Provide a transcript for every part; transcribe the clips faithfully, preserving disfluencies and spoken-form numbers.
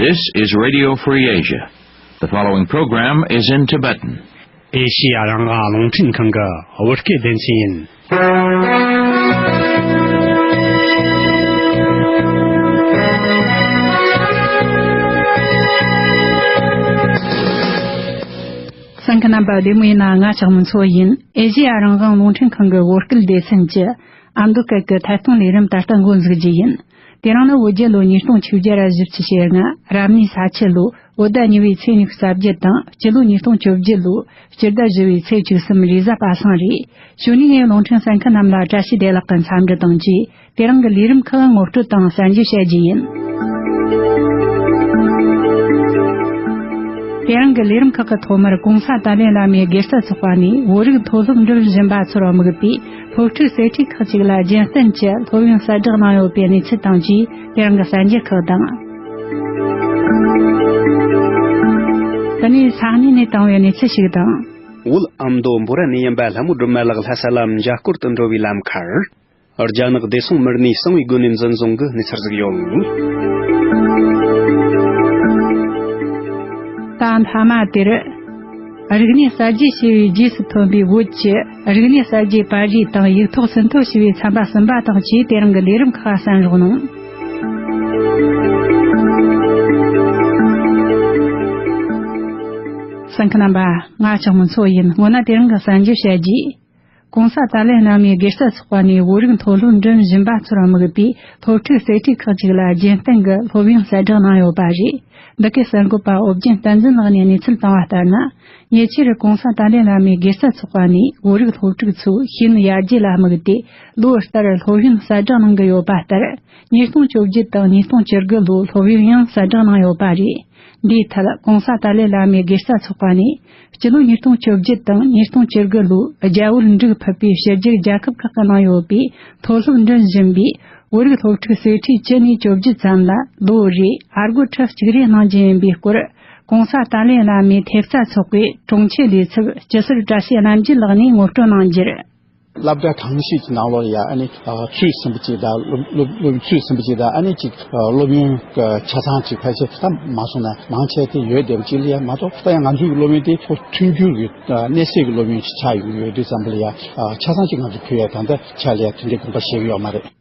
This is Radio Free Asia. The following program is in Tibetan. ཨེ་ཤི་ཡ་རང་དབང་རླུང་འཕྲིན་ཁང་གི་བོད་སྐད་སྡེ་ཚན་ཡིན། གསན་མཁན་རྣམ་པ་བདེ་མོ་ཡིན་ན། ང་ལྕགས་མོ་མཚོ་ཡིན། ཨེ་ཤི་ཡ་རང་དབང་རླུང་འཕྲིན་ཁང་གི་བོད་སྐད་སྡེ་ཚན་གྱི་ཨ་མདོ་སྐད་ཀྱི་ཐད་གཏོང་ལས་རིམ་ད་ལྟ་འགོ་འཛུགས་རྒྱུ་ཡིན། དེ་རིང་ནི་བོད་རྒྱལ་ལོ་ཉིས་སྟོང་བཅོ་བརྒྱད་བཞི་བཅུ་ཞེ་ལྔ་རབ་གནས་ས་ཁྱི་ལོ་བོད་ཟླ་གཉིས་པའི་ཚེས་ཉི་ཤུ་རྩ་བརྒྱད་དང་། སྤྱི་ལོ་ཉིས་སྟོང་བཅོ་བརྒྱད་ལོ་སྤྱི་ཟླ་བཞི་པའི་ཚེས་བཅུ་གསུམ་རེས་གཟའ་པ་སངས་རེད། གཞུག་ནས་ངས་རླུང་འཕྲིན་གསན་མཁན་རྣམས་ལ་བཀྲ་ཤིས་བདེ་ལེགས་ཀྱི་འཚམས་འདྲི་དང་བཅས། དེ་རིང་གི་ལས་རིམ་ཁག་ངོ་སྤྲོད་དང་གསན་རྒྱུ་བྱ་རྒྱུ་ཡིན། དེ་རིང་གི་ལས་རིམ་ཁག་གི་ཐོག་མར་གོང་ས་ཏཱ་ལའི་བླ་མའི་དགེ་རྩ་ཚོགས་པ་ནས་བོད་རིགས་མཐོ་སློབ་འགྲིམ་བཞིན་པ་ཚོར་དམིགས་པའི་སློབ་ཕྲུག་གསེར་ཁྲིའི་ཁག་ཅིག་ལ་རྒྱུན་གཏན་གྱི་སློབ་ཡོན་གསལ་བསྒྲགས་གནང་ཡོད་པའི་གནས་ཚུལ་དང་བཅས། དེ་རིང་གི་གསན་རྒྱུ་ཁག་དང་། དེ་ནས་ས་གནས་ནས་བཏང་བའི་གནས་ཚུལ་ཞིག་དང་། བོད་ཨ་མདོ་འབོ་ར་ནས་ཡིན་པ་ལྷ་མོ་སྒྲོལ་མ་ལགས་ལྷ་ས་ལ་འཇའ་སྐོར་དུ་འགྲོ་བའི་ལམ་ཁར། རྒྱ་ནག་བདེ་སྲུང་མི་སྣས་གསང་བའི་སྒོ་ནས་འཛིན་བཟུང་གི་གནས་ཚུལ་ཟིག་ཡོད། ད་མཐའ་མ་དེར། རིག་གནས་གསར་བརྗེ་ཞེས་པའི་རྗེས་སུ་ཐོན་པའི་བོད་ཀྱི་རིག་གནས་གསར་བརྗེའི་པར་རིས་དང་ཡིག་ཐོག་ཟིན་ཐོ་ཞེས་པའི་ཚན་པ་གསུམ་པ་དང་བཅས། དེ་རིང་གི་ལས་རིམ་ཁག་གསན་རོགས་གནང་། གསན་མཁན་རྣམ་པ། ང་ལྕགས་མོ་མཚོ་ཡིན། སྔོན་ན་དེ་རིང་གི་གསན་རྒྱུ་བཤད་རྒྱུ། གོང་ས་ཏཱ་ལའི་བླ་མའི་དགེ་རྩ་ཚོགས་པ་ནས་བོད་རིགས་མཐོ་སློབ་འགྲིམ་བཞིན་པ་ཚོར་དམིགས་པའི་སློབ་ཕྲུག་གསེར་ཁྲིའི་ཁག་ཅིག་ལ་རྒྱུན་གཏན་གྱི་སློབ་ཡོན་གསལ་བསྒྲགས་གནང་ཡོད་པ་རེད། འདི་གའི་གསར་འགོད་པ་ཨོ་རྒྱན་བསྟན་འཛིན་ལགས་ནས་གནས་ཚུལ་བཏང་བ་ལྟར་ན། ཉེ་ཆར་གོང་ས་ཏཱ་ལའི་བླ་མའི་དགེ་རྩ་ཚོགས་པ་ནས་བོད་རིགས་སློབ་ཕྲུག་ཚོའི་ཤེས་ཡོན་ཡར་རྒྱས་ལ་དམིགས་ཏེ། ལོ་ལྟར་སློབ་ཡོན་གསལ་བསྒྲགས་གནང་གི་ཡོད་པ་ལྟར། ཉིས་སྟོང་བཅོ་བརྒྱད་དང་ཉིས་སྟོང་བཅུ་དགུ་ལོའི་སློབ་ཡོན་ཡང་གསལ་བསྒྲགས་གནང་ཡོད་པ་རེད། འདིའི་ཐད་གོང་ས་ཏཱ་ལའི་བླ་མའི་དགེ་རྩ་ཚོགས་པ་ནས། སྤྱི་ལོ་ཉིས་སྟོང་བཅོ་བརྒྱད་དང་ཉིས་སྟོང་བཅུ་དགུ་ལོའི་རྒྱ་བོད་འབྲུག་ཕུད་པའི་ཕྱི་རྒྱལ་རྒྱལ་ཁབ་ཁག་གི་ནང་ཡོད་པའི་མཐོ་སློབ་འགྲིམ་བཞིན་པའི་བོད་རིགས་སློབ་ཕྲུག་གསེར་ཁྲི་བཅུ་ནས་བཅོ་བརྒྱད་ཙམ་ལ་ལོ་རེའི་ཨ་སྒོར་ཁྲི་གཅིག་རེ་གནང་རྒྱུ་ཡིན་པའི་སྐོར། གོང་ས་ཏཱ་ལའི་བླ་མའི་ཐེབས་རྩ་ཚོགས་པའི་དྲུང་ཆེ་ལས་ཚབ་སྤྱི་ཟུར་བཀྲ་ཤིས་རྣམ་རྒྱལ་ལགས་ནས་ངོ་སྤྲོད་གནང་རྒྱུར། སློབ་གྲྭ་གང་ཞིག་གི་ནང་ལོགས་ལ་ཡ། ཨ་ནི་ཚོད་ཟིན་པ་ཅིག་དང་། སློབ་སློབ་ཚོད་ཟིན་པ་ཅིག་དང་། ཨ་ནི་ཅིག་སློབ་ཡོན་གྱི་ཆ་ཚང་ཅིག་ཕལ་ཆེར་ད་མ་སོང་ན་མང་ཆེ་དེ་ཡོད་བསྡད་པ་ཅིག་ལ་ཡ། མ་གཏོགས་ད་ཡང་ང་ཚོའི་སློབ་ཡོན་དེ་ཁོ་མཐུན་འགྱུར་གྱི་གནས་སའི་གི་སློབ་ཡོན་ཅིག་ཆགས་ཡོང་གི་ཡོད་དུས་ཙམ་པ་ལ་ཡ། ཆ་ཚང་ཅིག་ང་ཚོ་ཕུལ་ཡ་ད་ལྟ་ཆ་ལ་ཡ་དེ་འདྲའི་དགོངས་པ་བཞེས་ཀྱི་ཡོད་མ་རེད།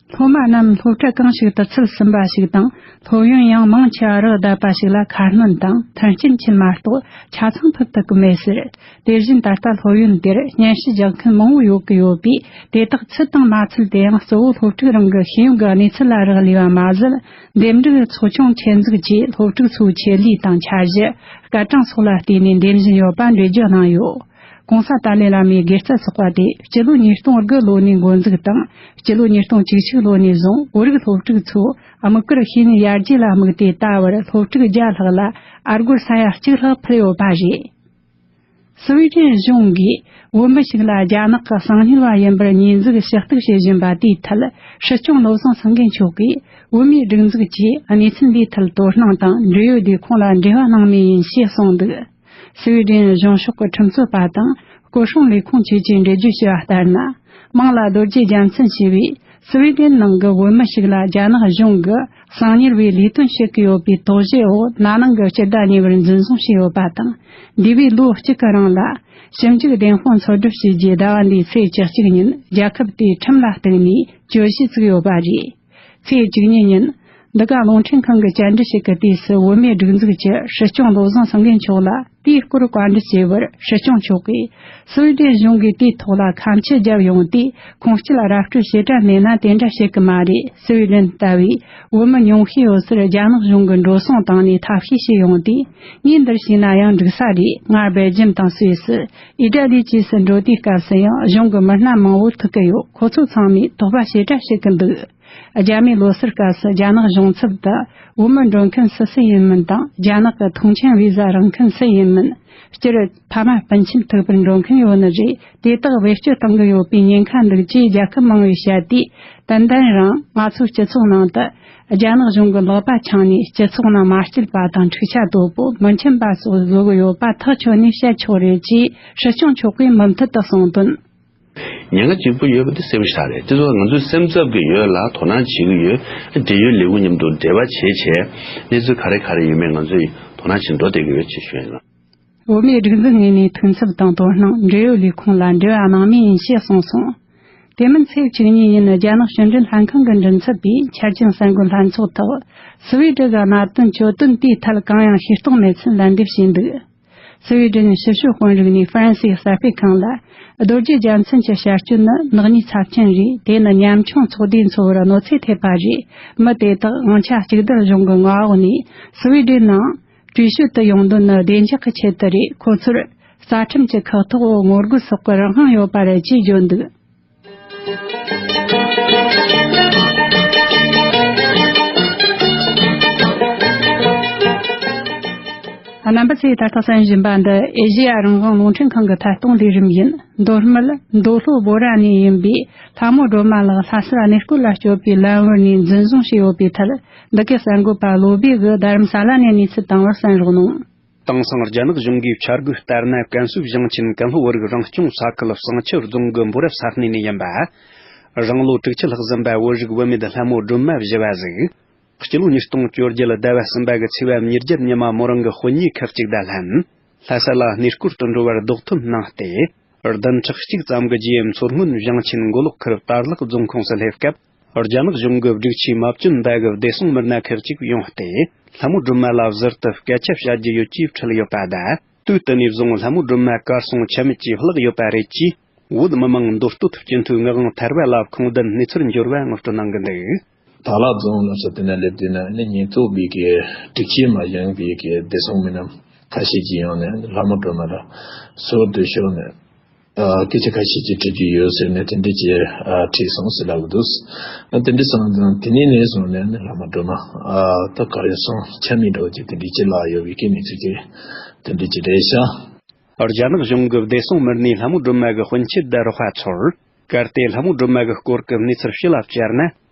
སློབ་མ་རྣམས་སློབ་གྲྭ་གང་ཞིག་ཏུ་ཚུད་ཟིན་པ་ཞིག་དང་། སློབ་ཡོན་ཡང་མང་ཆེ་བ་རག་བསྡད་པ་ཞིག་ལ་ཁ་སྣོན་དང་མཐུན་རྐྱེན་ཆེན་མ་གཏོགས་ཆ་ཚང་ཕུལ་ཐུབ་ཀྱི་མེད་ཟེར། དེ་བཞིན་ད་ལྟ་སློབ་ཡོན་དེར་སྙན་ཞུ་རྒྱག་མཁན་མང་བོ་ཡོད་ཀྱི་ཡོད་པས། དེ་དག་ཚུད་དང་མ་ཚུད་དེ་ཡང་གཙོ་བོ་སློབ་ཕྲུག་རང་གི་ཤེས་ཡོན་གྱི་གནས་ཚུལ་ལ་རག་ལས་པ་མ་ཟད། འདེམས་སྒྲུག་ཚོགས་ཆུང་ཆེད་འཛུགས་ཀྱིས་སློབ་ཕྲུག་ཚོའི་ཆེད་ལས་དང་འཆར་གཞི། སྐར་གྲངས་སོགས་ལ་བལྟས་ནས་འདེམས་བཞིན་ཡོད་པ་འགྲེལ་བརྗོད་གནང་ཡོད། གོང་ས་ཏཱ་ལའི་བླ་མའི་དགེ་རྩ་ཚོགས་པ་དེ་སྤྱི་ལོ་ཉིས་སྟོང་དགུ་ལོ་ནས་འགོ་འཛུགས་དང་། སྤྱི་ལོ་ཉིས་སྟོང་བཅུ་གཅིག་ལོ་ནས་བཟུང་བོད་རིགས་སློབ་ཕྲུག་ཚོ་དམིགས་བཀར་ཤེས་ཡོན་ཡར་རྒྱས་ལ་དམིགས་ཏེ། ད་བར་སློབ་ཕྲུག་བརྒྱ་ལྷག་ལ་ཨ་སྒོར་ས་ཡ་གཅིག་ལྷག་ཕུལ་ཡོད་པ་རེད། སི་ཝི་ཌེན་གཞུང་གིས་བོད་མི་ཞིག་ལ་རྒྱ་ནག་གི་གསང་ཉུལ་བ་ཡིན་པར་ཉེས་འཛུགས་ཞུ་གཏུག་བྱེད་བཞིན་པ་དེའི་ཐད། སྲིད་སྐྱོང་བློ་བཟང་སེང་གེ་མཆོག་གིས་བོད་མིའི་སྒྲིག་འཛུགས་ཀྱིས་གནས་ཚུལ་འདིའི་ཐད་དོ་སྣང་དང་འབྲེལ་ཡོད་སྡེ་ཁག་ལ་འབྲེལ་བ་གནང་མུས་ཡིན་ཞེས་གསུངས་འདུག། སི་ཝི་ཌེན་གཞུང་ཕྱོགས་ཀྱི་ཁྲིམས་རྩོད་པ་དང་སྐོར་སྲུང་ལས་ཁུངས་བཅས་ཀྱིས་འགྲེལ་བརྗོད་བྱས་པ་ལྟར་ན། དམངས་ལ་རྡོ་རྗེ་རྒྱལ་མཚན་ཞེས་པས་སི་ཝི་ཌེན་ནང་གི་བོད་མི་ཞིག་ལ་རྒྱ་ནག་གཞུང་གིས་གསང་ཉུལ་བའི་ལས་དོན་བྱེད་ཀྱི་ཡོད་པའི་དོགས་གཞིའི་འོག་ན་ནིང་གི་སྤྱི་ཟླ་གཉིས་པར་འཛིན་བཟུང་བྱས་ཡོད་པ་དང་། འདས་པའི་ལོ་གཅིག་གི་རིང་ལ་ཞིབ་འཇུག་བདེན་དཔང་འཚོལ་སྒྲུབ་བྱས་རྗེས། ཟླ་བ་འདིའི་ཚེས་བཅུ་གཅིག་ཉིན་རྒྱལ་ཁབ་དེའི་ཁྲིམས་ལ་གཏུགས་ནས་གྱོད་གཞི་བཙུགས་ཡོད་པ་རེད། ཚེས་བཅུ་གཉིས་ཉིན། འདི་ག་རླུང་འཕྲིན་ཁང་གི་བཅར་འདྲི་ཞིག་གི་དུས་སུ། བོད་མིའི་སྒྲིག་འཛུགས་ཀྱི་སྲིད་སྐྱོང་བློ་བཟང་སེང་གེ་མཆོག་ལ་དེའི་སྐོར་བཀའ་འདྲི་བྱས་པར། སྲིད་སྐྱོང་མཆོག་གིས་སི་ཝི་ཌེན་གཞུང་གིས་དེའི་ཐོག་ལ་ཁ་མཆུ་བརྒྱབ་ཡོང་དུས། ཁུངས་སྐྱེལ་ར་སྤྲོད་བྱེད་གྲབས་མེད་ན་དེ་འདྲ་བྱེད་ཀྱི་མ་རེད། སི་ཝི་ཌེན་ལྟ་བུའི་བོད་མི་ཉུང་ཤས་ཡོད་སར་རྒྱ་ནག་གཞུང་གིས་འགྲོ་སོང་བཏང་ནས་ཐབས་ཤེས་བྱས་ཡོང་དུས། ངས་འདིར་བྱས་ན་ཡང་འགྲིག་ས་རེད། ང་སྦེལ་ཇམ་དང་སུད་སི། ཨི་ཏྲ་ལི་བཅས་སུ་འགྲོ་དུས་སྐབས་སུ་ཡང་གཞུང་གི་མི་སྣ་མང་བོ་ཐུག་གི་ཡོད། ཁོ་ཚོ་ཚང་མས་དོགས་པ་བྱེད་གྲབས་བྱེད་ཀྱི་འདུག། རྒྱ་མིའི་ལོ་སར་སྐབས་སུ་རྒྱ་ནག་གཞུང་ཚབ་ཏུ་བོད་མི་འགྲོ་མཁན་སུ་སུ་ཡིན་མིན་དང་། རྒྱ་ནག་གི་ཐོངས་མཆན་བི་ཟ་རག་མཁན་སུ་ཡིན་མིན། སྤྱིར་ཕ་མ་སྤུན་མཆེད་ཐུག་པར་འགྲོ་མཁན་ཡོད་ནི་རེད། དེ་དག་བེད་སྤྱོད་གཏོང་གི་ཡོད་པའི་ཉེན་ཁ་འདུག་ཅེས་རྒྱལ་ཁབ་མང་བས་བཤད་དུས། ཏན་ཏན་རང་ང་ཚོའི་སྤྱི་ཚོགས་ནང་དུ་རྒྱ་ནག་གཞུང་གི་ལག་པ་འཆང་ནས། སྤྱི་ཚོགས་ནང་མ་སྐྱིད་པ་དང་འཁྲུག་ཆ་དོད་པོ། མི་མཁྱེན་པ་སོགས་བཟོ་གི་ཡོད་པ་ཐག་ཆོད་ནས་བཤད་ཆོག་རེད་ཅེས་སྲིད་སྐྱོང་མཆོག་གིས་མུ་མཐུད་དུ་གསུངས་དོན། ཉེན་ཁ་ལྗིད་པོ་ཡོད་པ་དེ་གསལ་པོ་ཞིག་རེད། དེ་ཚོ་ང་ཚོས་སེམས་འཚབ་ཀྱི་ཡོད་ལ་དོ་སྣང་བྱེད་ཀྱི་ཡོད། འབྲེལ་ཡོད་ལས་ཁུངས་མཉམ་དུ་འབྲེལ་བ་བྱེད་བྱས་གནས་ཚུལ་ག་རེ་ག་རེ་ཡོད་མེད་ང་ཚོས་དོ་སྣང་བྱེད་འགྲོ་བསྡད་ཀྱི་ཡོད་ཅེས་ཞུ་ཡིན་ལ། བོད་མིའི་སྒྲིག་འཛུགས་ངོས་ནས་ཐུགས་འཚབ་དང་དོ་སྣང་འབྲེལ་ཡོད་ལས་ཁུངས་ལ་འབྲེལ་བ་གནང་མུས་ཡིན་ཞེས་གསུངས་སོང་། དེ་མིན་ཚེས་བཅུ་གཉིས་ཉིན་རྒྱ་ནག་ཕྱི་འབྲེལ་ལྷན་ཁང་གི་མགྲིན་ཚབ་པས་འཆར་ཅན་གསར་འགོད་ལྷན་ཚོགས་ཐོག་སུ་ཝེ་ཌེན་གྱི་གནད་དོན་གྱོད་དོན་དེའི་ཐད་གང་ཡང་ཤེས་རྟོགས་མེད་ཚུལ་ལན་འདེབས་བྱས་འདུག་སུ་ཝེ་ཌེན་ཕྱི་སྲོལ་དཔོན་རིགས་ནས་ཧྥ་རན་སིའི་གསར་སྤེལ་ཁང་ལ། རྡོ་རྗེ་རྒྱལ་མཚན་གྱི་བྱ་སྤྱོད་ནི་ནག་ཉེས་ཚབས་ཆེན་རེད། དེ་ནི་ཉམ་ཆུང་ཚོགས་སྡེའི་འཚོ་བར་གནོད་འཚེ་ཐེབས་པ་རེད། མི་དེ་དག་དབང་ཆ་གཅིག་སྡུད་གཞུང་གི་མངའ་འོག་ནས་སུ་ཝེ་ཌེན་ནང་བྲོས་བྱོལ་དུ་ཡོང་དོན་ནི་བདེ་འཇགས་ཀྱི་ཆེད་དུ་རེད། ཁོ་ཚོར་རྩ་ཁྲིམས་ཀྱི་ཁག་ཐེག་འོག་ངོ་རྒོལ་སོགས་ཀྱི་རང་དབང་ཡོད་པ་རེད་ཅེས་བརྗོད་འདུག་རྣམ་པ་ཚོས་ད་ལྟ་གསན་བཞིན་པ་འདི་ཨེ་ཤེ་ཡ་རང་དབང་རླུང་འཕྲིན་ཁང་གི་ཐད་གཏོང་ལས་རིམ་ཡིན། མདོ་སྨད་མདོ་ལྷོ་བོ་ར་ནས་ཡིན་པའི་ལྷ་མོ་སྒྲོལ་མ་ལགས་ལྷ་སར་གནས་སྐོར་ལ་སྐྱོད་པའི་ལམ་བར་ནས་འཛིན་བཟུང་བྱས་ཡོད་པའི་ཐད། འདི་གའི་གསར་འགོད་པ་བློ་བྷེ་གིས་རྡ་རམ་ས་ལ་ནས་གནས་ཚུལ་བཏང་བར་གསན་རོགས་གནང་། དེང་སང་རྒྱ་ནག་གཞུང་གིས་འཆར་འགོད་ལྟར་ན། ཀན་སུའུ་ཞིང་ཆེན་ཀན་ལྷོ་བོད་རིགས་རང་སྐྱོང་ས་ཁུལ་བསང་ཆུ་རྫོང་གི་འབོ་ར་ས་གནས་ནས་ཡིན་པ། རང་ལོ་དྲུག་ཅུ་ལྷག་ཟིན་པ་བོད་རིགས་བུད་མེད་ལྷ་མོ་སྒྲོལ་མ་བཞི་བ་ཟིག་སྤྱི་ལོ་ཉིས་སྟོང་བཅོ་བརྒྱད་ཟླ་བ་གསུམ་པ་གི་ཚེས་པ་ཉེར་བརྒྱད་ཉི་མ་མོ་རང་གི་དཔོན་ཉེ་ཁག་ཅིག་དང་ལྷན། ལྷ་ས་ལ་གནས་སྐོར་དུ་འགྲོ་བར་རྡོག་ཐོན་གནང་སྟེ། བདུན་ཕྲག་གཅིག་ཙམ་གྱི་རྗེས་མཚོ་སྔོན་ཞིང་ཆེན་མགོ་ལོག་ཁུལ་དར་ལག་རྫོང་ཁོངས་སུ་སླེབས་སྐབས། རྒྱ་ནག་གཞུང་གི་སྒྲིག་ཆས་མ་བསྐྱོན་པ་གི་བདེ་སྲུང་མི་སྣ་ཁག་ཅིག་ཡོང་སྟེ། ལྷ་མོ་སྒྲོལ་མ་ལ་ཟུར་དུ་སྐད་ཆ་བཤད་རྒྱུ་ཡོད་ཅེས་འཁྲིད་ཡོད་པ་དང་། དུས་དེ་ནས་བཟུང་ལྷ་མོ་སྒྲོལ་མ་གར་སོང་ཆ་མེད་ཀྱིས་བརླག་ཡོད་པ་རེད་ཅེས། བོད་མི་མང་མདོ་སྟོད་སྤྱི་འཐུས་ངག་དབང་ཐར་པ་ལ་ཁུངས་ལྡན་གནས་ཚུལ་འབྱོར་བ་ངོ་སྤྲོད་གནང་གི་འདུག་དར་ལག་རྫོང་ལ་སོགས་དེ་ན་སླེབས་དུས་ན་ནི་ཉེན་རྟོག་པའི་གི་སྒྲིག་ཆས་མ་ཡིན་པའི་གི་བདེ་སྲུང་མི་སྣ་ཁ་ཤས་ཀྱིས་ཡོང་ནས་ལྷ་མོ་སྒྲོལ་མ་ལ་ཟུར་དུ་ཤོག་ནས། ཨ། སྐད་ཆ་ཁ་ཤས་ཀྱིས་དྲི་རྒྱུ་ཡོད་ཟེར་ནས་དེ་འདྲ་ཅིག་ཨ། དྲིས་སོང་ཟེར་ལབ་ཀྱི་འདུག་ཨ། དེ་འདྲ་སོང་ཙང་དེ་ནས་ནས་བཟུང་ནས་ནི་ལྷ་མོ་སྒྲོལ་མ། ཨ། ད་གར་སོང་ཆ་མེད་འདྲ་བོ་ཅིག་དེ་འདྲ་ཅིག་ལ་ཡོད་པའི་སྐད་མི་ཚིག་ཅིག་དེ་འདྲ་ཅིག་རེད་ཤག་རྒྱ་ནག་གཞུང་གི་བདེ་སྲུང་མི་སྣས་ལྷ་མོ་སྒྲོལ་མ་གི་སྤུན་མཆེད་དང་རོགས་པ་ཚོར། གལ་ཏེ་ལྷ་མོ་སྒྲོལ་མ་གི་སྐོར་གྱི་གནས་ཚུལ་ཕྱི་ལ་བཅར་ན།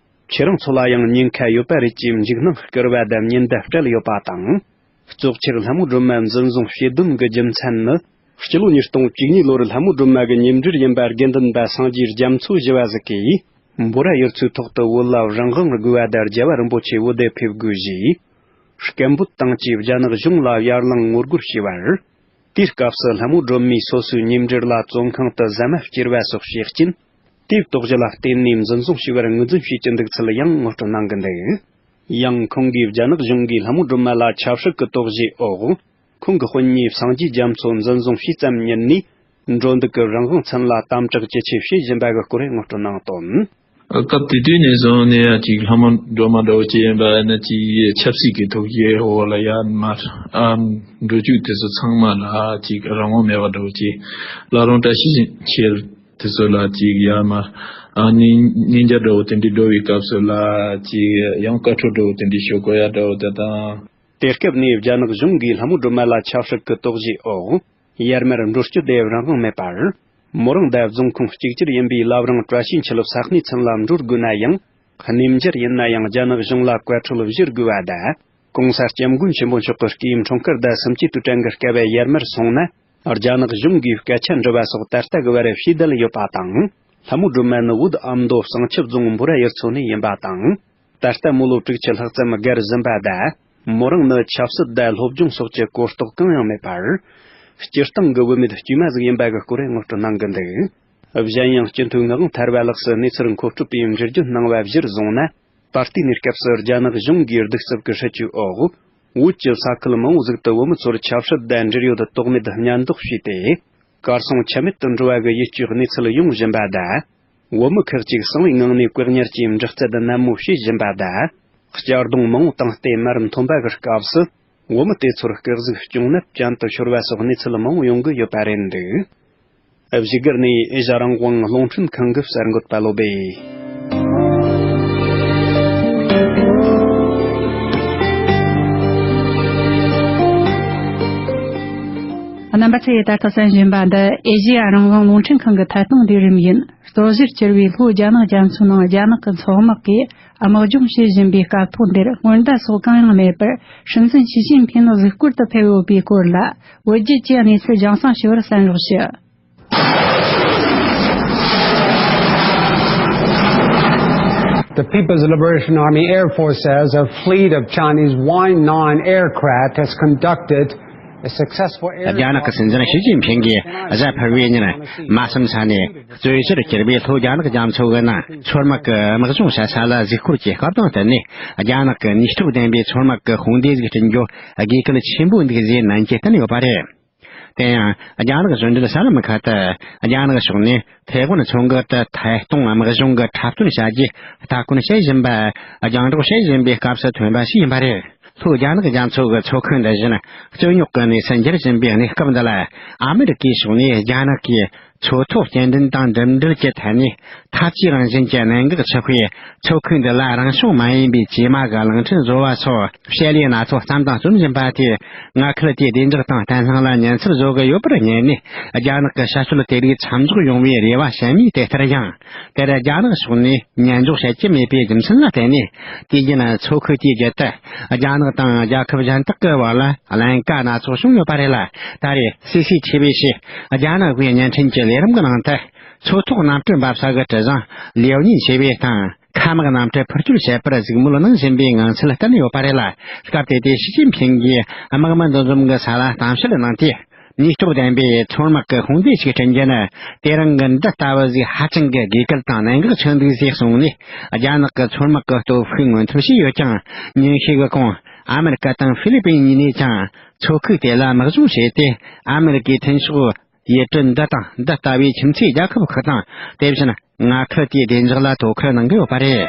ཁྱེད་རང་ཚོ་ལ་ཡང་ཉེན་ཁ་ཡོད་པ་རེད་ཅེས་འཇིགས་སྣང་སྐུལ་བ་དང་ཉེན་བརྡ་སྤྲད་ཡོད་པ་དང་། གཙོ་ཆེར་ལྷ་མོ་སྒྲོལ་མ་འཛིན་བཟུང་བྱེད་དོན་གྱི་རྒྱུ་མཚན་ནི། སྤྱི་ལོ་ཉིས་སྟོང་བཅུ་གཉིས་ལོར་ལྷ་མོ་སྒྲོལ་མ་གི་ཉེ་འབྲེལ་ཡིན་པ་དགེ་འདུན་པ་སངས་རྒྱས་རྒྱ་མཚོ་ཞུ་བ་ཟིག་གིས། འབོ་ར་ཡུལ་ཚོའི་ཐོག་ཏུ་བོད་ལ་རང་དབང་དགོས་པ་དང་རྒྱལ་བ་རིན་པོ་ཆེ་བོད་དུ་ཕེབས་དགོས་ཞེས། སྐད་འབོད་བཏང་རྗེས་རྒྱ་ནག་གཞུང་ལ་ཡར་ལངས་ངོ་རྒོལ་བྱས་པར། དེའི་སྐབས་སུ་ལྷ་མོ་སྒྲོལ་མས་སོ་སོའི་ཉེ་འབྲེལ་ལ་བཙོན་ཁང་དུ་ཟ་མ་བསྐྱུར་བ་སོགས་བྱས་རྐྱེན། དེའི་དོགས་གཞི་ལ་བརྟེན་ནས་འཛིན་བཟུང་བྱས་པར་ངོས་འཛིན་བྱེད་ཀྱི་འདུག་ཚུལ་ཡང་ངོ་སྤྲོད་གནང་གི་འདུག་ཡང་ཁོང་གིས་རྒྱ་ནག་གཞུང་གིས་ལྷ་མོ་སྒྲོལ་མ་ལ་ཆབ་སྲིད་ཀྱི་དོགས་གཞིའི་འོག་ཁོང་གི་དཔོན་ཉེ་སངས་རྒྱས་རྒྱ་མཚོ་འཛིན་བཟུང་བྱས་ཙམ་ཉིད་ནས། འགྲོ་འདུག་གི་རང་དབང་ཚུན་ལ་དམ་དྲག་ཇེ་ཆེ་བྱེད་བཞིན་པ་གི་སྐོར་ངོ་སྤྲོད་གནང་དོན། སྐབས་དེ་དུས་ནས་བཟུང་ནས་ཡང་ཅིག་ལྷ་མོ་སྒྲོལ་མ་འདྲ་བོ་ཅིག་ཡིན་པ་ནི་ཅིག་ཆབ་སྲིད་ཀྱི་དོགས་གཞིའི་འོག་ལ་ཡར་མར་ཨ་འགྲོ་བཅུག་དེ་ཚོ་ཚང་མ་ལ་ཅིག་རང་དབང་མེད་པ་འདྲ་བོ་ཅིག་བླ་བྲང་བཀྲ་ཤིས་འཁྱིལ་དེ་ཚོ་ལ་ཅིག་ཡར་མར་ཨ་གཉིས་གཉིས་རྒྱ་འདྲ་བོ་དེ་འདྲའི་འགྲོ་བའི་སྐབས་སུ་ལ་ཅིག་ཡང་བཀའ་འཁྲོལ་འདྲ་བོ་དེ་འདྲའི་ཞུ་དགོས་ཡ་འདྲ་བོ་དེ་དང་། དེ་སྐབས་ནས་རྒྱ་ནག་གཞུང་གིས་ལྷ་མོ་སྒྲོལ་མ་ལ་ཆབ་སྲིད་ཀྱི་དོགས་གཞིའི་འོག་ཡར་མར་འགྲོ་སྐྱོད་དེ་རང་དབང་མེད་པར། མོ་རང་དང་རྫོང་ཁོངས་གཅིག་གྱུར་ཡིན་པའི་བླ་བྲང་བཀྲ་ཤིས་འཁྱིལ་ས་གནས་ཚུན་ལ་འགྲོ་དགོས་ན་ཡང་། གནས་མཇལ་ཡིན་ན་ཡང་རྒྱ་ནག་གཞུང་ལ་བཀའ་འཁྲོལ་བཞེས་དགོས་པ་དང་། གོང་ས་སྐྱབས་མགོན་ཆེན་པོ་མཆོག་གི་སྐུའི་འཁྲུངས་སྐར་དང་སུམ་ཅུ་དུས་དྲན་གྱི་སྐབས་ཡར་མར་སོང་ན། རྒྱ་ནག་གཞུང་གིས་སྐད་ཆ་འདྲི་བ་སོགས་ད་ལྟ་གི་བར་ཞེ་བསྡད་ཡོད་པ་དང་། ལྷ་མོ་སྒྲོལ་མ་ནི་བོད་ཨ་མདོ་བསང་ཆུ་རྫོང་འབོ་ར་ཡུལ་ཚོ་ནས་ཡིན་པ་དང་། ད་ལྟ་མོ་ལོ་དྲུག་ཅུ་ལྷག་ཙམ་བརྒལ་ཟིན་པ་དང་། མོ་རང་ནི་ཆབ་སྲིད་དང་སློབ་སྦྱོང་སོགས་ཀྱི་གོ་རྟོགས་གང་ཡང་མེད་པར། སྤྱིར་བཏང་གི་བུད་མེད་དཀྱུས་མ་ཟིག་ཡིན་པ་གི་སྐོར་ངོ་སྤྲོད་གནང་གི་འདུག་གཞན་ཡང་སྤྱི་འཐུས་ངག་དབང་ཐར་པ་ལགས་སུ་གནས་ཚུལ་མཁོ་སྤྲོད་པས་འགྲེལ་བརྗོད་གནང་བ་གཞིར་བཟུང་ན། ད་ལྟའི་གནས་སྐབས་སུ་རྒྱ་ནག་གཞུང་གིས་གདུག་རྩུབ་ཀྱི་སྲིད་ཇུས་འོག་བོད་ཀྱི་ས་ཁུལ་མང་བོ་ཟིག་ཏུ་བོད་མི་ཚོར་ཆབ་སྲིད་དང་འབྲེལ་ཡོད་དོགས་མེད་གཉའ་འདོགས་བྱས་ཏེ། གར་སོང་ཆ་མེད་དུ་འགྲོ་བ་གི་ཡིད་སྐྱོའི་གནས་ཚུལ་ཡོང་བཞིན་པ་དང་། བོད་མི་ཁག་ཅིག་གསང་བའི་ངང་ནས་བཀག་ཉར་གྱིས་འདྲི་རྩད་ནན་མོ་བྱེད་བཞིན་པ་དང་། གཅར་རྡུང་མང་བོ་བཏང་སྟེ་མར་འཐོན་པ་གི་སྐབས་སུ། བོད་མི་དེ་ཚོར་སྐུ་གཟུགས་གཅོང་ནད་ཅན་དུ་ཤོར་བ་སོགས་གནས་ཚུལ་མང་བོ་ཡོང་གི་ཡོད་པ་རེད་འདུག་བཞུགས་སྒར་ནས་ཨེ་ཤ་རང་དབང་རླུང་འཕྲིན་ཁང་གི་གསར་འགོད་པ་བློ་སྦེ། རྣམ་པ་ཚོས་ད་ལྟ་གསན་བཞིན་པ་འདི་ཨེ་ཤེ་ཡ་རང་དབང་རླུང་འཕྲིན་ཁང་གི་ཐད་གཏོང་ལས་རིམ་ཡིན། རྩོད་གཞིར་གྱུར་བའི་ལྷོ་རྒྱ་ནག་རྒྱ་མཚོའི་ནང་རྒྱ་ནག་གི་མཚོ་དམག་གིས་དམག་སྦྱོང་བྱེད་བཞིན་པའི་སྐབས་ཐོག་འདིར་སྔོན་བརྡ་སོགས་གང་ཡང་མེད་པར། སྲིད་འཛིན་ཞི་ཅིན་ཕིན་གཟིགས་སྐོར་དུ་ཕེབས་ཡོད་པའི་སྐོར་ལ། བོད་བརྒྱུད་ཀྱི་གནས་ཚུལ་རྒྱང་སྲིང་ཞུ་བར་གསན་རོགས་ཞུ། The People's Liberation Army Air Force says a fleet of Chinese Y nine aircraft has conducted a successful air རྒྱ་ནག་གི་སྲིད་འཛིན་ཞི་ཅིན་ཕིང་གིས་གཟའ་ཕུར་བུའི་ཉིན་མ་བསམ་ས་ནས་རྩོད་གཞིར་གྱུར་པའི་ལྷོ་རྒྱ་ནག་རྒྱ་མཚོ་གི་ནང་མཚོ་དམག་གི་དམག་སྦྱོང་བྱ་ས་ལ་གཟིགས་སྐོར་གྱི་སྐབས་དང་བསྟུན་ནས། རྒྱ་ནག་གི་ནུས་སྟོབས་ལྡན་པའི་མཚོ་དམག་གི་དཔུང་སྡེ་ཟིག་བསྐྲུན་རྒྱུ་དགོས་གལ་ཆེན་པོ་འདུག་ཅེས་ནན་གྱིས་བསྟན་ཡོད་པ་རེད། དེ་ཡང་རྒྱ་ནག་གཞུང་འབྲེལ་གསར་ལམ་ཁག་ཏུ། རྒྱ་ནག་ཕྱོགས་ནས་ཐའེ་ཝན་མཚོ་འགག་ཏུ་ཐད་གཏོང་དམག་སྦྱོང་གི་འཁྲབ་སྟོན་བྱ་རྒྱུའི་སྟ་གོན་བྱེད་བཞིན་པ། རྒྱང་སྒྲོག་བྱེད་བཞིན་པའི་སྐབས་སུ་ཐོན་པ་ཞིག་ཡིན་པ་རེད། ལྷོ་རྒྱ་ནག་རྒྱ་མཚོ་གི་མཚོ་ཁུལ་འདི་བཞིན་རྩོད་རྙོག་གི་གནས་སུ་འགྱུར་བཞིན་པའི་གནས་སྐབས་འདི་ལ། ཨ་མི་རི་ཀའི་ཕྱོགས་ནས་རྒྱ་ནག་གིས་མཚོ་ཐོག་སྐྱེལ་འདྲེན་དང་འགྲིམ་འགྲུལ་གྱི་ཐད་ནས་འཐབ་ཇུས་རང་བཞིན་གྱི་གནད་འགག་ཆགས་པས། མཚོ་ཁུལ་འདི་ལ་རང་བྱུང་མ་ཡིན་པའི་ཇེ་དམའ་གི་གླིང་ཕྲན་བཟོ་བ་སོགས་བྱེད་ལས་སྣ་ཚོགས་བརྩམས་དང་རྩོམ་བཞིན་པ་དེས། མངའ་ཁུལ་དེའི་བདེ་འཇགས་དང་བརྟན་ལྷིང་ལ་ཉེན་ཚབས་བཟོ་གི་ཡོད་པར་ངེས་ནས། རྒྱ་ནག་གི་བྱ་སྤྱོད་དེ་རིགས་མཚམས་འཇོག་ཡོང་བའི་རེ་བ་བྱེད་མུས་དེ་ལྟར་ཡང་། དེར་རྒྱ་ནག་ཕྱོགས་ནས་ཉན་འཇོག་བྱེད་ཀྱི་མེད་པའི་རྒྱུ་མཚན་ལ་བརྟེན་ནས། དུས་རྒྱུན་མཚོ་ཁུལ་དེའི་རྒྱུད་དུ་རྒྱ་ནག་དང་རྒྱལ་ཁབ་གཞན་དག་གི་བར་ལ་ཀླན་ཀ་སྣ་ཚོགས་བྱུང་ཡོད་པ་རེད་ལ། ད་རེས་སི་སི་ཐི་བི་ཞེས་རྒྱ་ནག་པའི་བརྙན་འཕྲིན་གྱི་ལས་རིམ་གྱི་ནང་དུ། མཚོ་ཐོག་གནམ་གྲུ་འབབ་ས་གི་གྲུ་གཟིངས་ལེའོ་ཉིན་ཆེ་བའི་སྟེང་། མཁའ་དམག་གནམ་གྲུ་འཕུར་སྐྱོད་བྱེད་པར་གཟིགས་མོལ་གནང་བཞིན་པའི་ངང་ཚུལ་བསྟན་ཡོད་པ་རེད་ལ། སྐབས་དེ་དུས་ཞི་ཅིན་ཕིང་གིས་དམག་མི་འདུ་འཛོམས་ཀྱི་ས་ལ་གཏམ་བཤད་གནང་སྟེ། ནུས་སྟོབས་ལྡན་པའི་མཚོ་དམག་གི་དཔུང་སྡེ་ཞིག་བསྐྲུན་རྒྱུ་ནི། དེ་རིང་གི་འདི་ལྟ་བུ་ཟིག་ཧ་ཅང་གི་དགོས་གལ་དང་གནད་འགག་ཆགས་འདུག་ཅེས་གསུངས་ནས། རྒྱ་ནག་གི་མཚོ་དམག་གི་སྟོབས་ཤུགས་མངོན་ཐབས་བྱས་ཡོད་ཀྱང་། ཉིན་ཤས་ཀྱི་གོང་། ཨ་མེ་རི་ཀ་དང་ཧྥི་ལི་པིན་གཉིས་ནས་ཀྱང་མཚོ་ཁུལ་དེ་ལ་དམག་སྦྱོང་བྱས་ཏེ། ཨ་མེ་རི་ཀའི་མཐུན་ཕྱོགས་ཡུལ་གྲུ་འདི་དང་འདི་ལྟ་བུའི་ཁྱིམ་མཚེས་རྒྱལ་ཁབ་ཁག་དང་། དེ་བཞིན་མངའ་ཁུལ་དེའི་བདེ་འཇགས་ལ་དོ་ཁུར་གནང་གི་ཡོད་པ་རེད།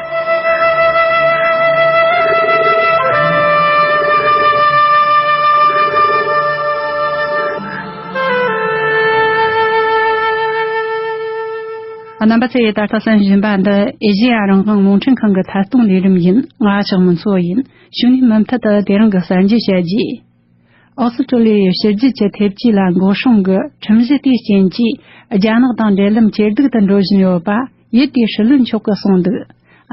རྣམ་པ་ཚོས་ད་ལྟ་གསན་བཞིན་པ་འདི་ཨེ་ཤེ་ཡ་རང་དབང་རླུང་འཕྲིན་ཁང་གི་ཐད་གཏོང་ལས་རིམ་ཡིན། ང་ཞག་མུན་སོ་ཡིན། གཞུག་ནས་མུ་མཐུད་དུ་དེ་རིང་གི་གསར་འགྱུར་བཤད་རྒྱུ། ཨོ་སི་ཀྲོ་ལི་ཡའི་ཕྱི་རྒྱལ་གྱི་ཐེབས་ཇུས་ལ་འགོག་སྲུང་གི་ཁྲིམས་གཞི་དེའི་རྐྱེན་གྱིས། རྒྱ་ནག་དང་འབྲེལ་ལམ་ཇེ་སྡུག་ཏུ་འགྲོ་བཞིན་ཡོད་པ་ཡུལ་དེའི་སྲིད་བློན་མཆོག་གིས་གསུངས་འདུག།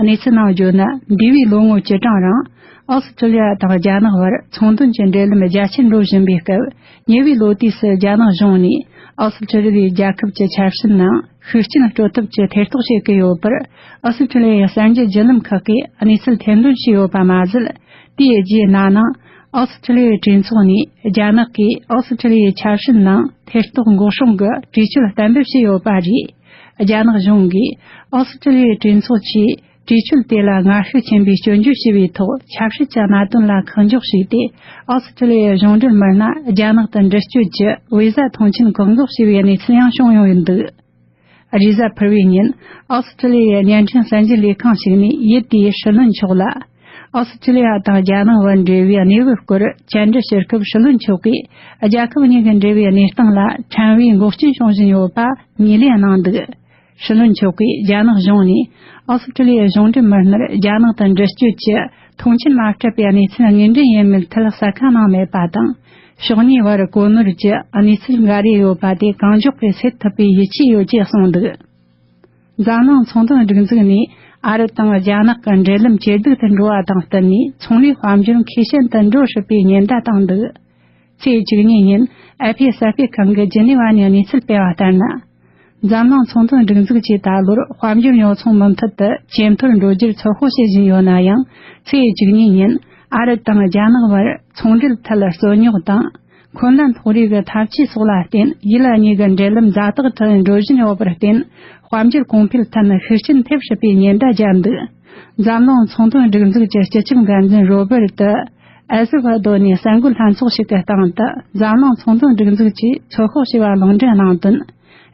གནས་ཚུལ་ནང་བརྗོད་ན། འདས་པའི་ལོ་ངོ་བཅུ་གྲངས་རིང་ཨོ་སི་ཀྲོ་ལི་ཡ་དང་རྒྱ་ནག་བར་ཚོང་དོན་གྱི་འབྲེལ་ལམ་རྒྱ་ཆེར་འགྲོ་བཞིན་པའི་སྐབས། ཉེ་བའི་ལོ་དུས་སུ་རྒྱ་ནག་གཞུང་ནས་ཨོ་སི་ཀྲོ་ལི་ཡའི་རྒྱལ་ཁབ་ཀྱི་ཆབ་སྲིད་ནང་ཤུགས་རྐྱེན་སྤྲོད་ཐབས་ཀྱི་ཐེ་གཏོགས་བྱེད་ཀྱི་ཡོད་པར། ཨོ་སི་ཀྲོ་ལི་ཡའི་གསར་འགྱུར་བརྒྱུད་ལམ་ཁག་གིས་གནས་ཚུལ་ཐེར་འདོན་བྱས་ཡོད་པ་མ་ཟད། དེའི་རྗེས་ན་ནིང་ཨོ་སི་ཀྲོ་ལི་ཡའི་གྲོས་ཚོགས་ནས་རྒྱ་ནག་གིས་ཨོ་སི་ཀྲོ་ལི་ཡའི་ཆབ་སྲིད་ནང་ཐེ་གཏོགས་འགོག་སྲུང་གི་གྲོས་ཆོད་གཏན་འབེབས་བྱས་ཡོད་པ་རེད། རྒྱ་ནག་གཞུང་གིས་ཨོ་སི་ཀྲོ་ལི་ཡའི་གྲོས་ཚོགས་ཀྱིས་གྲོས་ཆོད་དེ་ལ་ངར་ཤུགས་ཆེན་པོས་སྐྱོན་བརྗོད་བྱས་པའི་ཐོག། ཆབ་སྲིད་ཀྱི་གནད་དོན་ལ་ཁག་འཇོག་བྱས་ཏེ། ཨོ་སི་ཀྲོ་ལི་ཡའི་གཞུང་འབྲེལ་མི་སྣ་རྒྱ་ནག་ཏུ་འདྲི་གཅོད་ཀྱི་བི་ཟ་ཐོངས་མཆན་བཀག་འགོག་བྱས་པའི་གནས་ཚུལ་ཡང་བྱུང་ཡོད་འདུག། རེས་གཟའ་ཕུར་བུའི་ཉིན་ཨོ་སི་ཀྲོ་ལི་ཡའི་བརྙན་འཕྲིན་གསར་འགྱུར་ལས་ཁང་ཞིག་ནས་ཡུལ་དེའི་སྲིད་བློན་མཆོག་ལ། ཨོ་སི་ཀྲོ་ལི་ཡ་དང་རྒྱ་ནག་བར་འབྲེལ་བའི་གནས་བབ་སྐོར་བཅར་འདྲི་ཞུ་སྐབས། སྲིད་བློན་མཆོག་གིས་རྒྱལ་ཁབ་གཉིས་ཀྱི་འབྲེལ་བའི་གནས་སྟངས་ལ་ཕྲན་བུའི་འགོག་རྐྱེན་བྱུང་བཞིན་ཡོད་པ་ངོས་ལེན་གནང་འདུག། སྲིད་བློན་མཆོག་གིས་རྒྱ་ནག་གཞུང་ནས་ཨོ་སི་ཀྲོ་ལི་ཡའི་གཞུང་འབྲེལ་མི་སྣར་རྒྱ་ནག་ཏུ་འདྲི་གཅོད་ཀྱི་ཐོངས་མཆན་མ་སྤྲད་པའི་གནས་ཚུལ་དངོས་འབྲེལ་ཡིན་མིན་ཐད་གསལ་ཁ་གནང་མེད་པ་དང་། ཕྱོགས་གཉིས་བར་གོ་ནོར་གྱི་གནས་ཚུལ་འགའ་རེ་ཡོད་པ་དེ་གང་མགྱོགས་སྒོས་སེལ་ཐུབ་པའི་ཡིད་ཆེས་ཡོད་ཅེས་གསུངས་འདུག། འཛམ་གླིང་ཚོང་དོན་སྒྲིག་འཛུགས་ནས་ཨ་རི་དང་རྒྱ་ནག་གི་འབྲེལ་ལམ་ཇེ་སྡུག་ཏུ་འགྲོ་བ་དང་བསྟུན་ནས། ཚོང་ལས་དཔལ་འབྱོར་མཁས་ཅན་དུ་འགྲོ་སྲིད་པའི་ཉེན་བརྡ་བཏང་འདུག། ཚེས་བཅུ་གཉིས་ཉིན་ཨེ་ཕི་གསར་སྤེལ་ཁང་གིས་ཇི་ནི་ཝ་ནས་གནས་ཚུལ་སྤེལ་བ་ལྟར་ན། འཛམ་གླིང་ཚོང་དོན་སྒྲིག་འཛུགས་ཀྱིས་ད་ལོར་དཔལ་འབྱོར་ཉོ་ཚོང་མུ་མཐུད་དུ་ཇེ་མཐོར་འགྲོ་རྒྱུར་ཚོད་དཔག་བྱེད་བཞིན་ཡོད་ན་ཡང་། ཚེས་བཅུ་གཉིས་ཉིན་ཨ་རི་དང་རྒྱ་ནག་བར་ཚོང་འབྲེལ་ཐད་རྩོད་རྙོག་དང་། འཁོན་ལན་སློག་རེས་ཀྱི་འཐབ་ཇུས་སོགས་ལ་བརྟེན། ཡུལ་གཉིས་ཀྱི་འབྲེལ་ལམ་ཛ་དྲག་ཏུ་འགྲོ་བཞིན་ཡོད་པར་བརྟེན། དཔལ་འབྱོར་གོང་འཕེལ་ཐད་ནས་ཤུགས་རྐྱེན་ཐེབས་སྲིད་པའི་ཉེན་བརྡ་བརྒྱབ་འདུག། འཛམ་གླིང་ཚོང་དོན་སྒྲིག་འཛུགས་ཀྱི་སྤྱི་ཁྱབ་འགན་འཛིན་རོ་བེར་ཏི་ཨེ་ཟི་བྷ་དོ་ནས་གསར་འགོད་ལྷན་ཚོགས་ཤིག་གི་སྟེང་དུ། འཛམ་གླིང་ཚོང་དོན་སྒྲིག་འཛུགས་ཀྱིས་ཚོད་དཔག་བྱས་པ་ལུང་འདྲེན་གནང་དོན།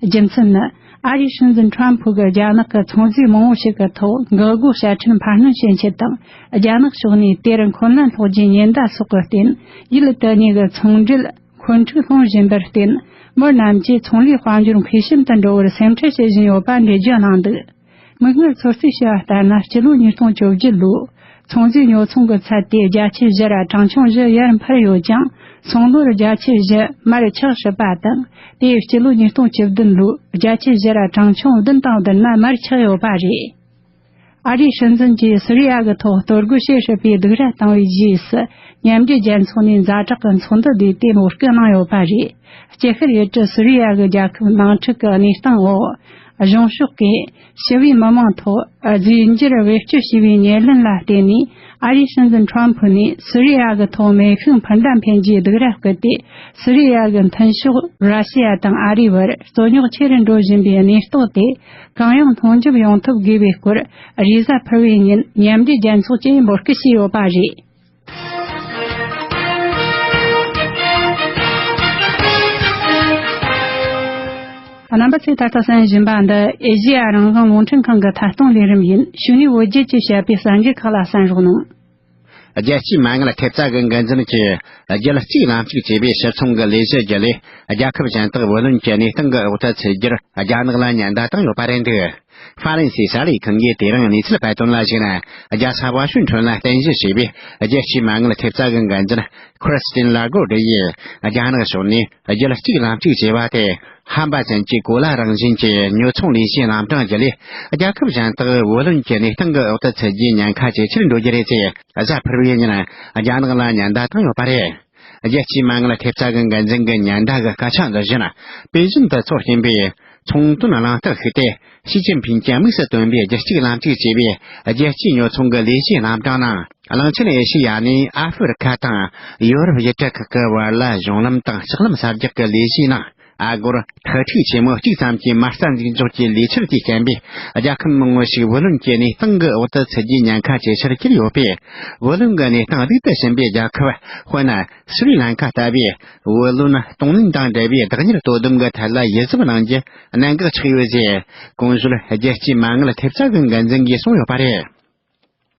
རྒྱུ་མཚན་ནི། ཨ་རིའི་སྲིད་འཛིན་ཁྲོམ་ཕུ་གིས་རྒྱ་ནག་གི་ཚོང་རྫས་མང་བོ་ཞིག་གི་ཐོག་འགག་སྒོ་ཞལ་ཕྲན་འཕར་སྣོན་བྱེད་ཆེད་དང་། རྒྱ་ནག་ཕྱོགས་ནས་དེར་འཁོན་ལན་སློག་རྒྱུའི་ཉེན་བརྡ་སོགས་ཀྱི་རྟེན། ཡུལ་དེ་གཉིས་ཀྱི་ཚོང་འབྲེལ་འཁོན་འཁྲུག་སློང་བཞིན་པར་བརྟེན། མི་རྣམས་ཀྱིས་ཚོང་ལས་དཔལ་འབྱོར་མཁས་ཤིན་ཏུ་འགྲོ་བར་སེམས་ཁྲལ་བྱེད་བཞིན་ཡོད་པ་འགྲེལ་བརྗོད་གནང་འདུག། མིག་སྔར་ཚོད་རྩིས་བྱས་པ་ལྟར་ན། སྤྱི་ལོ་ཉིས་སྟོང་བཅོ་བརྒྱད་ལོའི་ཚོང་རྫས་ཉོ་ཚོང་གི་ཚད་དེ་བརྒྱ་ཆ་བཞི་ར་གྲངས་ཆུང་བཞི་ཡར་འཕར་ཡོད་ཀྱང་། སོང་ལོར་བརྒྱ་ཆ་བཞི་མར་ཆག་སྲིད་པ་དང་། དེ་ཡང་སྤྱི་ལོ་ཉིས་སྟོང་བཅུ་བདུན་ལོའི་བརྒྱ་ཆ་བཞི་ར་གྲངས་ཆུང་བདུན་དང་བསྡུར་ན་མར་ཆག་ཡོད་པ་རེད། ཨ་རིའི་སྲིད་འཛིན་གྱིས་སི་རི་ཡ་གི་ཐོག་གཏོར་རྒོལ་བྱེད་སྲིད་པའི་སྡིགས་ར་བཏང་བའི་རྗེས་སུ། མཉམ་འབྲེལ་རྒྱལ་ཚོགས་ནས་ཛ་དྲག་གི་ཚོགས་འདུ་བསྡུས་ཏེ་འབོད་སྐུལ་གནང་ཡོད་པ་རེད། སྤྱི་ཤར་ཡུལ་གྲུ་སི་རི་ཡ་གི་རྒྱལ་ཁབ་ནང་འཁྲུག་གི་གནས་སྟངས་འོག། གཞུང་ཕྱོགས་ཀྱིས་ཞི་བའི་མི་མང་ཐོག་རྫས་འགྱུར་བེད་སྤྱོད་བྱས་པའི་ཉེར་ལེན་ལ་བརྟེན་ནས། ཨ་རིའི་སྲིད་འཛིན་ཁྲོམ་ཕུ་ནས་སི་རི་ཡ་གི་ཐོག་མེ་ཤུགས་འཕུར་མདའ་འཕེན་རྒྱུའི་སྡིགས་ར་བསྐུལ་ཏེ། སི་རི་ཡ་གི་མཐུན་ཕྱོགས་ར་ཤི་ཡ་དང་ཨ་རིའི་བར་རྩོད་རྙོག་ཆེ་རུ་འགྲོ་བཞིན་པའི་གནས་སྟངས་དེ་གང་ཡང་སྙོབ་འཇུག་ཡོང་ཐུབ་དགོས་པའི་སྐོར། རེས་གཟའ་ཕུར་བུའི་ཉིན་མཉམ་འབྲེལ་རྒྱལ་ཚོགས་ཀྱིས་འབོད་སྐུལ་བྱས་ཡོད་པ་རེད། རྣམ་པ་ཚོས་ད་ལྟ་གསན་བཞིན་པ་འདི་ཨེ་ཤེ་ཡ་རང་དབང་རླུང་འཕྲིན་ཁང་གི་ཐད་གཏོང་ལས་རིམ་ཡིན། ཕྱི་ནས་བོད་བརྒྱུད་ཀྱིས་བཤད་པའི་གསར་འགྱུར་ཁག་ལ་གསན་རོགས་གནང་། རྒྱལ་སྤྱིའི་མ་དངུལ་ཐེབས་རྩ་གི་འགན་འཛིན་གྱིས་རྒྱལ་གཅིག་ལམ་གཅིག་ཅེས་པའི་ཕྱིར་ཚོང་གི་ལས་གཞི་བརྒྱུད་ལས། རྒྱལ་ཁབ་གཞན་དག་བུ་ལོན་གྱི་གནས་སྟངས་ཀྱི་འོག་ཏུ་ཚུད་རྒྱུར་རྒྱ་ནག་ལ་ཉེན་བརྡ་བཏང་ཡོད་པ་རེད་འདུག་ཧྥ་རན་སིའི་གསར་ལས་ཁང་གིས་དེ་རིང་གནས་ཚུལ་སྤེལ་དོན་ལ་གཞིགས་ན། རྒྱལ་ས་ཝ་ཤིང་ཊོན་ལ་རྟེན་གཞི་བྱས་པའི་རྒྱལ་སྤྱིའི་མ་དངུལ་ཐེབས་རྩ་གི་འགན་འཛིན་ཁྲི་སི་ཏིན་ལ་གོར་ཌི་ཡིས། རྒྱ་ནག་ཕྱོགས་ནས་རྒྱལ་གཅིག་ལམ་གཅིག་ཅེས་པ་དེ་ཧམ་པ་ཅན་གྱི་གོ་ལ་རང་བཞིན་གྱི་ཉོ་ཚོང་ལས་གཞིའི་རྣམ་གྲངས་བརྒྱུད་ལས། རྒྱལ་ཁབ་གཞན་དག་བུ་ལོན་གྱི་གནས་སྟངས་ཀྱི་འོག་ཏུ་ཚུད་རྒྱུའི་ཉེན་ཁ་ཇེ་ཆེར་འགྲོ་རྒྱུ་རེད་ཅེས། གཟའ་ཕུར་བུའི་ཉིན་རྒྱ་ནག་ལ་ཉེན་བརྡ་བཏང་ཡོད་པ་རེད། རྒྱལ་སྤྱིའི་མ་དངུལ་ཐེབས་རྩ་གི་འགན་འཛིན་གྱི་ཉེན་བརྡ་གི་སྐད་ཆ་འདི་བཞིན། པེ་ཅིན་དུ་ཚོགས་ཀྱིན་པའི་ཚོང་དོན་གླེང་སྟེགས་ཤིག་སྟེ། ཞི་ཅིན་ཕིང་གིས་དམིགས་སུ་བཏོན་པའི་རྒྱལ་གཅིག་ལམ་གཅིག་ཅེས་པའི་རྒྱལ་སྤྱིའི་ཉོ་ཚོང་གི་ལས་གཞིའི་རྣམ་གྲངས་ནང་། གླིང་ཆེན་ཨེ་ཤེ་ཡ་ནས་ཨ་ཧྥེ་རི་ཁ་དང་ཡོ་རོབ་ཡུལ་གྲུ་ཁག་གི་བར་ལ་གཞུང་ལམ་དང་ལྕགས་ལམ་གསར་རྒྱག་གི་ལས་གཞིའི་ནང་། ཨ་སྒོར་ཐག་ཁྲིག་ཆེན་མོ་གཅིག་ཙམ་གྱི་མ་རྩ་འཛུགས་འཇོག་གི་ལས་འཆར་དེའི་རྐྱེན་པས། རྒྱལ་ཁབ་མང་པོ་ཞིག་བུ་ལོན་གྱི་གནས་སྟངས་ཀྱི་འོག་ཏུ་ཚུད་རྒྱུའི་ཉེན་ཁ་ཇེ་ཆེར་གྱུར་ཡོད་པས། བུ་ལོན་གྱི་གནས་སྟངས་སྡུག་ཏུ་ཕྱིན་པའི་རྒྱལ་ཁབ། དཔེར་ན། སི་རི་ལང་ཀ་ལྟ་བུའི་བུ་ལོན་གཏོང་ལེན་དང་འབྲེལ་བའི་བདག་གཉེར་དོ་དམ་གྱི་ཐད་ལ་ཡིད་གཟབ་གནང་རྒྱུ་གནད་འགག་ཆགས་ཡོད་ཅེས། གོང་ཞུས་རྒྱལ་སྤྱིའི་མ་དངུལ་ཐེབས་རྩ་གི་འགན་འཛིན་གྱིས་གསུངས་ཡོད་པ་རེད།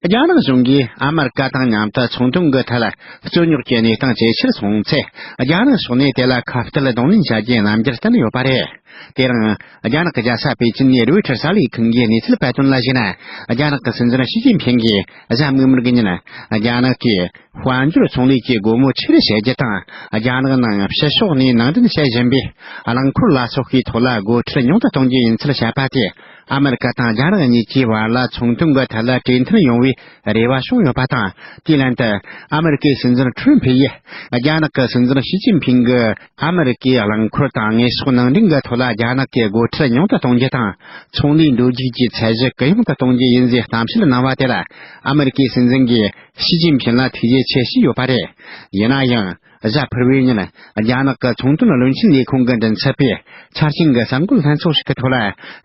རྒྱ་ནག་གཞུང་གིས་ཨ་མེ་རི་ཀ་དང་མཉམ་དུ་ཚོང་དོན་གྱི་ཐད་རྩོད་རྙོག་གི་གནས་སྟངས་ཇེ་ཆེར་སོང་ཚེ། རྒྱ་ནག་ཕྱོགས་ནས་དེ་ལ་ཁ་གཏད་གདོང་ལེན་བྱ་རྒྱུའི་རྣམ་འགྱུར་བསྟན་ཡོད་པ་རེད། དེ་རིང་། རྒྱ་ནག་གི་རྒྱལ་ས་པེ་ཅིན་ནས་རོའི་ཊར་གསར་ལས་ཁང་གིས་གནས་ཚུལ་སྤེལ་དོན་ལ་གཞིགས་ན། རྒྱ་ནག་གི་སྲིད་འཛིན་ཞི་ཅིན་ཕིང་གིས་གཟའ་མིག་དམར་གྱི་ཉིན། རྒྱ་ནག་གིས་དཔལ་འབྱོར་ཚོང་ལས་ཀྱི་སྒོ་མོ་ཆེ་རུ་ཕྱེ་རྒྱུ་དང་། རྒྱ་ནག་ནང་ཕྱི་ཕྱོགས་ནས་ནང་འདྲེན་བྱེད་བཞིན་པའི་རླངས་འཁོར་ལ་སོགས་ཀྱི་ཐོག་ལ་སྒོ་ཁྲལ་ཉུང་དུ་གཏོང་རྒྱུ་ཡིན་ཚུལ་བཤད་པ་དེས། ཨ་མེ་རི་ཀ་དང་རྒྱ་ནག་གཉིས་ཀྱི་བར་ལ་ཚོང་དོན་གྱི་ཐད་ལ་གྲོས་མཐུན་ཡོང་བའི་རེ་བ་བྱུང་ཡོད་པ་དང་། དེའི་ལན་དུ། ཨ་མེ་རི་ཀའི་སྲིད་འཛིན་ཁྲོམ་ཕུ་ཡིས། རྒྱ་ནག་གི་སྲིད་འཛིན་ཞི་ཅིན་ཕིང་གིས། ཨ་མེ་རི་ཀའི་རླངས་འཁོར་དང་དངོས་ཟོག་ནང་འདྲེན་གྱི་ཐོག་ལ་རྒྱ་ནག་གི་སྒོ་ཁྲལ་ཉུང་དུ་གཏོང་རྒྱུ་དང་། ཚོང་ལས་འགྲོ་རྒྱུག་གི་ཚད་གཞི་གུ་ཡངས་དུ་གཏོང་རྒྱུ་ཡིན་ཞེས་གཏམ་བཤད་གནང་བ་དེ་ལ། ཨ་མེ་རི་ཀའི་སྲིད་འཛིན་གྱིས་ཞི་ཅིན་ཕིང་ལ་ཐུགས་རྗེ་ཆེ་ཞུས་ཡོད་པ་རེད། ཡིན་ན་ཡང་། གཟའ་ཕུར་བུའི་ཉིན། རྒྱ་ནག་གི་ཚོང་དོན་བློན་ཆེན་ལས་ཁུངས་ཀྱི་མགྲིན་ཚབ་པས། ཆ་རྐྱེན་གྱི་གསར་འགོད་ལྷན་ཚོགས་ཤིག་གི་ཐོག་ལ།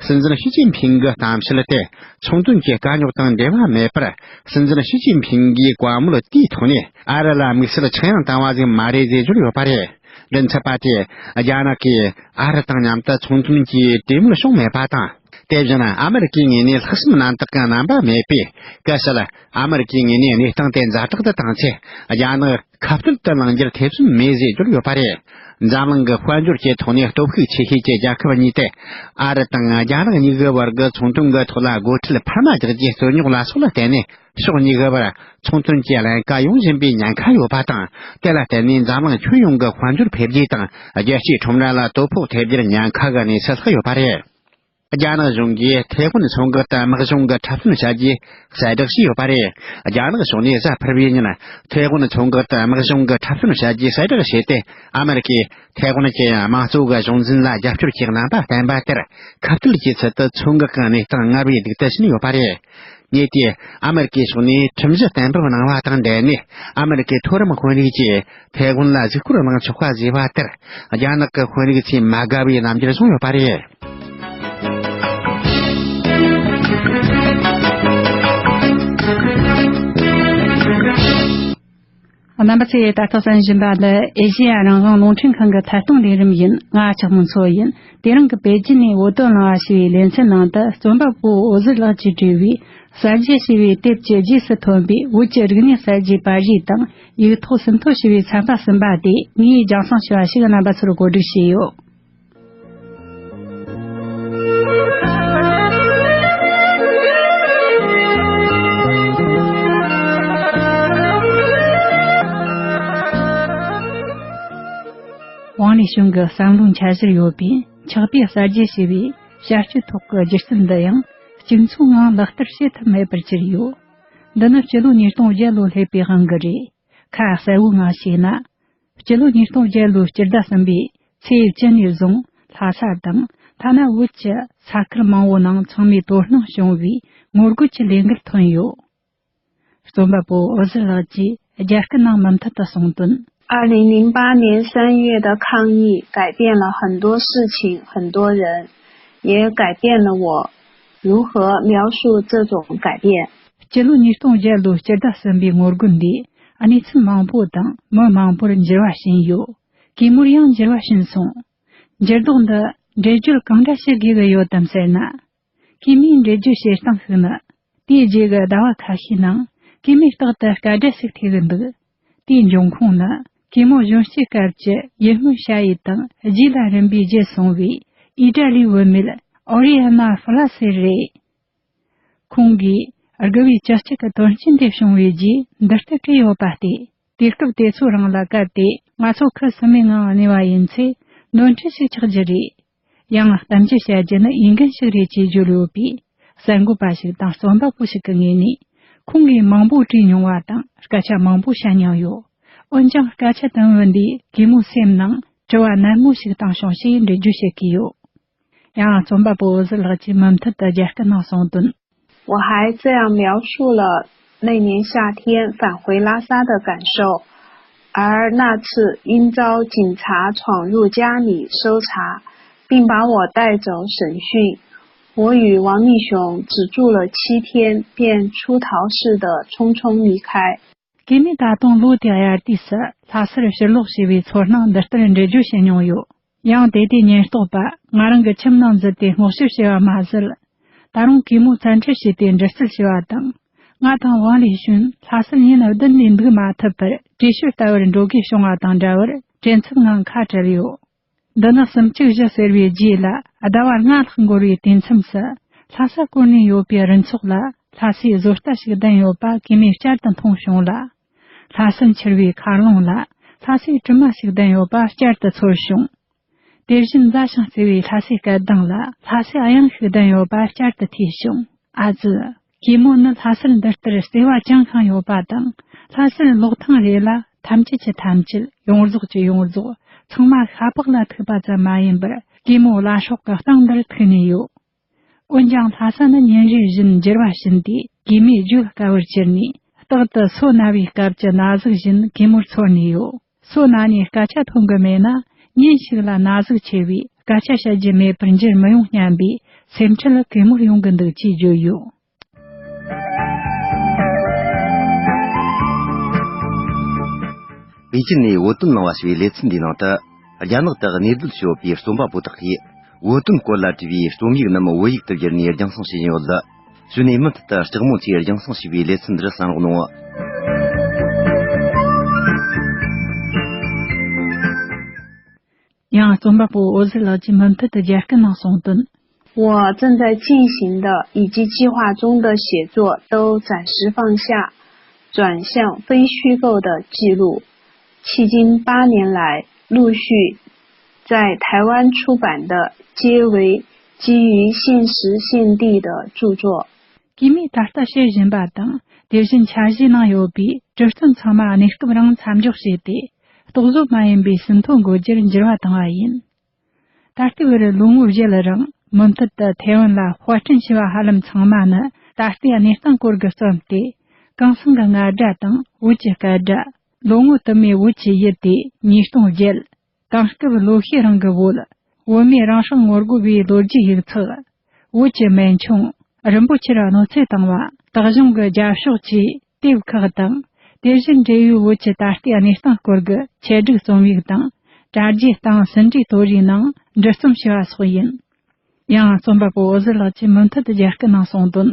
སྲིད་འཛིན་ཞི་ཅིན་ཕིང་གི་གཏམ་བཤད་དེ། ཚོང་དོན་གྱི་དཀའ་རྙོག་དང་འབྲེལ་བ་མེད་པར། སྲིད་འཛིན་ཞི་ཅིན་ཕིང་གིས་བཀའ་མོལ་དེའི་ཐོག་ནས། ཨ་རི་ལ་དམིགས་བསལ་ཆག་ཡང་བཏང་བ་ཟིག་མ་རེད་ཅེས་བརྗོད་ཡོད་པ་རེད། མགྲིན་ཚབ་པ་དེས། རྒྱ་ནག་གིས་ཨ་རི་དང་མཉམ་དུ་ཚོང་དོན་གྱི་གྲོས་མོལ་བྱུང་མེད་པ་དང་། དེ་བཞིན་ཨ་མེ་རི་ཀའི་ངོས་ནས་ལྷག་བསམ་རྣམ་དག་གི་རྣམ་པ་མེད་པས། གལ་སྲིད་ཨ་མེ་རི་ཀའི་ངོས་ནས་གནས་སྟངས་དེ་ཛ་དྲག་ཏུ་བཏང་ཚེ། རྒྱ་ནག་ཁ་གཏད་དུ་ལངས་རྒྱུར་ཐེ་ཚོམ་མེད་ཅེས་བརྗོད་ཡོད་པ་རེད། འཛམ་གླིང་གི་དཔལ་འབྱོར་གྱི་ཐོག་ནས་སྟོབས་ཤུགས་ཆེ་ཤོས་ཀྱི་རྒྱལ་ཁབ་གཉིས་ཏེ། ཨ་རི་དང་རྒྱ་ནག་གཉིས་ཀྱི་བར་གྱི་ཚོང་དོན་གྱི་ཐོག་ལ་སྒོ་ཁྲལ་འཕར་མ་རྒྱག་རྒྱུའི་རྩོད་རྙོག་ལ་སོགས་ལ་བརྟེན་ནས། ཕྱོགས་གཉིས་ཀྱི་བར་ཚོང་དོན་གྱི་ལན་ཁ་ཡོང་བཞིན་པའི་ཉེན་ཁ་ཡོད་པ་དང་། དེ་ལ་བརྟེན་ནས་འཛམ་གླིང་ཁྱོན་ཡོངས་ཀྱི་དཔལ་འབྱོར་འཕེལ་རྒྱས་དང་། རྒྱལ་སྤྱིའི་ཁྲོམ་ར་ལ་དོ་ཕོག་ཐེབས་རྒྱུར་ཉེན་ཁ་གི་གནས་ཚུལ་ལྷག་ཡོད་པ་རེད། རྒྱ་ནག་གཞུང་གིས་ཐའེ་ཝན་མཚོ་འགག་ཏུ་དམག་སྦྱོང་གི་འཁྲབ་སྟོན་བྱ་རྒྱུའི་གསལ་བསྒྲགས་བྱས་ཡོད་པ་རེད། རྒྱ་ནག་ཕྱོགས་ནས་གཟའ་ཕུར་བུའི་ཉིན། ཐའེ་ཝན་མཚོ་འགག་ཏུ་དམག་སྦྱོང་གི་འཁྲབ་སྟོན་བྱ་རྒྱུའི་གསལ་བསྒྲགས་བྱས་ཏེ། ཨ་མེ་རི་ཀས་ཐའེ་ཝན་གྱི་དམངས་གཙོ་གི་གཞུང་འཛིན་ལ་རྒྱབ་སྐྱོར་གྱི་རྣམ་པ་བསྟན་པ་ལྟར། ཁ་གཏད་ཀྱི་ཚུལ་དུ་མཚོ་འགག་གི་གནས་སྟངས་སྔར་བས་སྡུག་ཏུ་ཕྱིན་ཡོད་པ་རེད། ཉེ་དུས་ཨ་མེ་རི་ཀའི་ཕྱོགས་ནས་ཁྲིམས་གཞི་གཏན་འབེབས་གནང་བ་དང་འབྲེལ་ནས། ཨ་མེ་རི་ཀའི་མཐོ་རིམ་དཔོན་རིགས་ཀྱིས་ཐའེ་ཝན་ལ་གཟིགས་སྐོར་གནང་ཆོག་པ་བཟོས་པ་ལྟར། རྒྱ་ནག་གི་དཔོན་རིགས་ཚོས་མ་དགའ་བའི་རྣམ་འགྱུར་བཟུང་ཡོད་པ་རེད། རྣམ་པ་ཚོས་ད་ལྟ་གསན་བཞིན་པ་འདི་ཨེ་ཤེ་ཡ་རང་དབང་རླུང་འཕྲིན་ཁང་གི་ཐད་གཏོང་ལས་རིམ་ཡིན། ང་ལྕགས་མོ་མཚོ་ཡིན། དེ་རིང་གི་པེ་ཅིན་ནས་བོད་དོན་གླེང་བ་ཞེས་པའི་ལེ་ཚན་ནང་དུ། རྩོམ་པ་པོ་འོད་ཟེར་ལགས་ཀྱིས་བྲིས་པའི་གསར་བརྗེ་ཞེས་པའི་དེབ་ཀྱི་རྗེས་སུ་ཐོན་པའི་བོད་ཀྱི་རིག་གནས་གསར་བརྗེའི་པར་རིས་དང་། ཡིག་ཐོག་ཟིན་ཐོ་ཞེས་པའི་ཚན་པ་གསུམ་པ་དེ་ངས་རྒྱང་སྲིང་ཞུ་བ་ཞིག་རྣམ་པ་ཚོར་གོ་སྒྲིག་བྱས་ཡོད། ཝང་ལི་ཞུང་གི་བསམ་བློའི་འཆར་གཞིར་ཡོད་པའི་འཁྱག་པའི་གསར་བརྗེ་ཞེས་པའི་ཞབས་ཕྱི་ཐོག་གི་སྒྱུ་རྩལ་འདི་ཡང་གཅིག་མཚུངས་ངང་ལག་བསྟར་བྱེད་ཐུབ་མེད་པར་གྱུར་ཡོད། འདི་ནི་སྤྱི་ལོ་ཉིས་སྟོང་བརྒྱད་ལོ་སླེབས་པའི་དབང་གིས་རེད། ཁ་གསལ་བོའི་ངང་བཤད་ན། སྤྱི་ལོ་ཉིས་སྟོང་བརྒྱད་ལོའི་སྤྱི་ཟླ་གསུམ་པའི་ཚེས་བཅུ་ནས་བཟུང་ལྷ་ས་དང་ ཐ་ན་བོད་ཀྱི་ས་ཁུལ་མང་བོ་ནང་ཚང་མས་དོ་སྣང་བྱུང་བའི་ངོ་རྒོལ་གྱི་ལས་འགུལ་ཐོན་ཡོད། རྩོམ་པ་པོ་འོད་ཟེར་ལགས་ཀྱིས་རྒྱ་སྐད་ནང་མུ་མཐུད་དུ་གསུངས་དོན། 二零零八年三月的抗议改变了很多事情、很多人，也改变了我如何描述这种改变。 སྤྱི་ལོ་ཉིས་སྟོང་བརྒྱད་ལོའི་སྤྱི་ཟླ་གསུམ་པའི་ངོ་རྒོལ་འདིས་གནས་ཚུལ་མང་པོ་དང་མི་མང་པོར་འགྱུར་བ་ཕྱིན་ཡོད། གད་མོར་ཡང་འགྱུར་བ་ཕྱིན་སོང་། འགྱུར་ལྡོག་འདི་འགྲེལ་བརྗོད་གང་འདྲ་བྱེད་དགོས་ཀྱི་ཡོད་དམ་ཟེར་ན། གད་མོའི་འགྲེལ་བརྗོད་བྱེད་སྟངས་ཤིག་ནི། དེའི་རྗེས་ཀྱི་ཟླ་བ་ཁ་ཤས་ནང་གད་མོས་རྟག་ཏུ་སྐད་སྒྲ་ཞིག་ཐོས་ཀྱི་འདུག་དེའི་འབྱུང་ཁུངས་ནི་གད་མོ་གཞོན་སྐྱེས་སྐབས་ཀྱི་ཡིད་སྨོན་བྱ་ཡུལ་དང་རྗེས་ལ་རིམ་པས་བརྗེད་སོང་བའི་ཨི་ཏྲ་ལིའི་བུད་མེད་ཨོ་རི་ཨ་ན་ཧྥི་ལ་སེ་རེད། ཁོང་གིས་དགུ་བའི་བཅུ་གཅིག་གི་དོན་རྐྱེན་དེ་བྱུང་བའི་རྗེས་འདི་ལྟར་བྲིས་ཡོད་པ་སྟེ། དུས་སྐབས་དེ་ཚོའི་རིང་ལ་གལ་ཏེ་ང་ཚོ་ཁུ་སིམ་མེའི་ངང་གནས་པ་ཡིན་ཚེ་ནོར་འཁྲུལ་ཞིག་ཆགས་རྒྱུ་རེད། ཡང་གཏམ་རྒྱུད་བཤད་རྒྱུ་ནི་འོས་འགན་ཞིག་རེད་ཅེས་བརྗོད་ཡོད་པས། གསར་འགོད་པ་ཞིག་དང་རྩོམ་པ་པོ་ཞིག་གི་ངོས་ནས་ཁོང་གིས་མང་པོ་བྲིས་མྱོང་བ་དང་སྐད་ཆ་མང་པོ་བཤད་མྱོང་ཡོད། འོན་ཀྱང་སྐད་ཆ་དུམ་བུ་འདིས་གད་མོའི་སེམས་ནང་དྲི་བ་ནན་མོ་ཞིག་བཏང་བྱུང་ཞེས་འགྲེལ་བརྗོད་བྱེད་ཀྱི་ཡོད། ཡང་རྩོམ་པ་པོ་འོད་ཟེར་ལགས་ཀྱིས་མུ་མཐུད་དུ་རྒྱ་སྐད་ནང་གསུངས་དོན། 我还这样描述了那年夏天返回拉萨的感受，而那次因遭警察闯入家里搜查，并把我带走审讯。我与王立雄只住了七天，便出逃似的匆匆离开。 གད་མོས་ད་དུང་ལོ་དེ་དབྱར་དུས་སུ་ལྷ་སར་ཕྱིར་ལོག་བྱས་པའི་ཚོར་སྣང་འདི་ལྟར་འགྲེལ་བརྗོད་བྱེད་མྱོང་ཡོད། ཡང་དེ་དུས་ཉེན་རྟོག་པ་ང་རང་གི་ཁྱིམ་ནང་འཛུལ་ཏེ་སྔོག་བཤེར་བྱས་པ་མ་ཟད། ད་རུང་གད་མོ་བཙན་ཁྲིད་བྱས་ཏེ་འདྲི་རྩད་བྱས་པ་དང་། ང་དང་ཝང་ལི་ཞུན་ལྷ་སར་ཉིན་བདུན་ལས་འདུག་མ་ཐུབ་པར་བྲོས་བྱོལ་ལྟ་བུར་འགྲོ་དགོས་བྱུང་བ་དང་འདྲ་བར་དྲན་ཚབ་ངང་ཁ་བྲལ་ཡོད། འདི་ནི་གསུམ་གཅིག་བཞི་ཟེར་བའི་རྗེས་ལ་ཟླ་བ་ལྔ་ལྷག་འགོར་བའི་དུས་མཚམས་སུ། ལྷ་ས་བསྐོར་ནས་ཡོད་པའི་རུ་ཚོགས་ལ་ལྷ་སའི་བཟོ་ལྟ་ཞིག་ལྡན་ཡོད་པ་གད་མོས་བསྐྱར་དུ་མཐོང་བྱུང་ལ། ལྷ་སར་འཕྱུར་བའི་མཁར་རླུང་ལ་ལྷ་སའི་གྲིབ་མ་ཞིག་ལྡན་ཡོད་པ་བསྐྱར་དུ་ཚོར་བྱུང་། དེ་བཞིན་མཛའ་ཞིང་བརྩེ་བའི་ལྷ་སའི་སྐད་གདངས་ལ་ལྷ་སའི་དབྱངས་ཤིག་ལྡན་ཡོད་པ་བསྐྱར་དུ་ཐོས་བྱུང་། ཨ་ཙི། གད་མོ་ནི་ལྷ་སར་འདི་ལྟར་བརྩེ་བ་བཅངས་ཤིང་ཡོད་པ་དང་། ལྷ་སར་ལོག་ཐེངས་རེ་ལ་ཐམས་ཅད་ཀྱི་ཐམས་ཅད། ཡོངས་རྫོགས་ཀྱི་ཡོངས་རྫོགས། ཚང་མ་ཤ་པགས་ལ་ཐུག་པ་ཙམ་མ་ཡིན་པར། གད་མོ་བླ་སྲོག་གི་གཏིང་འདིར་ཐུག་ནས་ཡོད། འོན་ཀྱང་ལྷ་ས་ནི་ཉིན་རེ་བཞིན་འགྱུར་བ་ཕྱིན་ཏེ། གད་མོས་བརྗོད་དཀའ་བར་གྱུར་ནས། རྟག་ཏུ་སོ་ན་བའི་སྐབས་ཀྱི་ན་ཟུག་བཞིན་གད་མོར་ཚོར་ནས་ཡོད། སོ་ན་ནས་སྐད་ཆ་ཐོན་གི་མེད་ན། ཉིན་ཞིག་ལ་ན་ཟུག་ཆེ་བས་སྐད་ཆ་བཤད་རྒྱུ་མེད་པར་འགྱུར་མི་ཡོང་སྙམ་པའི་སེམས་ཁྲལ་གད་མོར་ཡོང་གི་འདུག་ཅེས་བརྗོད་ཡོད། པེ་ཅིན་ནས་བོད་དོན་གླེང་བ་ཞེས་པའི་ལེ་ཚན་འདིའི་ནང་དུ། རྒྱ་ནག་ཏུ་གནས་སྡོད་བྱས་ཡོད་པའི་རྩོམ་པ་པོ་དག་གིས་བོད་དོན་སྐོར་ལ་བྲིས་པའི་རྩོམ་ཡིག་རྣམས་བོད་ཡིག་ཏུ་བསྒྱུར་ནས་རྒྱང་སྲིང་བྱེད་བཞིན་ཡོད། གཞུག་ནས་མུ་མཐུད་དུ་ལྕགས་མོ་མཚོས་རྒྱང་སྲིང་བྱས་པའི་ལེ་ཚན་འདིར་གསན་རོགས་གནང་། ཡང་རྩོམ་པ་པོ་འོད་ཟེར་ལགས་ཀྱིས་མུ་མཐུད་དུ་རྒྱ་སྐད་ནང་གསུངས་དོན། 我正在进行的以及计划中的写作都暂时放下，转向非虚构的记录。迄今八年来，陆续在台湾出版的皆为基于现时现地的著作。 གད་མོས་ད་ལྟ་བཤད་བཞིན་པ་དང་། དེ་བཞིན་འཆར་གཞིའི་ནང་ཡོད་པའི་དྲི་བརྩད་ཚང་མ་གནས་སྐབས་རིང་མཚམས་འཇོག་བྱས་ཏེ། རྟོག་བཟོ་མ་ཡིན་པའི་ཟིན་ཐོ་འགོད་རྒྱུར་འགྱུར་བ་བཏང་བ་ཡིན། ད་ལྟའི་བར་ལོ་ངོ་བརྒྱད་རིང་མུ་མཐུད་དུ་ཐེ་ཝན་ལ་དཔར་སྐྲུན་བྱས་པ་ཧ་ལམ་ཚང་མ་ནི་ད་ལྟའི་གནས་སྟངས་སྐོར་གྱི་རྩོམ་སྟེ། གང་ཟག་གི་རྔ་སྒྲ་དང་བོད་ཀྱི་སྐད་སྒྲ། ལོ་ངོ་དུ་མའི་བོད་ཀྱི་ཡུལ་དེ་ཉིས་སྟོང་བརྒྱད། དེང་སྐབས་ལོ་ཤས་རིང་གི་བོད། བོད་མིའི་རང་སྲོག་ངོ་རྒོལ་བའི་ལོ་རྒྱུས་ཡིག་ཚགས། བོད་ཀྱི་སྨན་ཆུང་། རིན་པོ་ཆེར་གནོད་འཚེ་བཏང་བ། དག་གཞུང་གི་རྒྱབ་ཕྱོགས་ཀྱི་དེབ་ཁག་དང་། དེ་བཞིན་འབྲེལ་ཡོད་བོད་ཀྱི་ད་ལྟའི་གནས་སྟངས་སྐོར་གྱི་ཆེད་སྒྲིག་རྩོམ་ཡིག་དང་། དྲ་རྒྱའི་སྟེང་ཟིན་བྲིས་དོ་རིགས་ནང་འབྲི་རྩོམ་བྱས་པ་སོགས་ཡིན། ཡང་རྩོམ་པ་པོ་འོད་ཟེར་ལགས་ཀྱིས་མུ་མཐུད་དུ་རྒྱ་སྐད་ནང་གསུངས་དོན།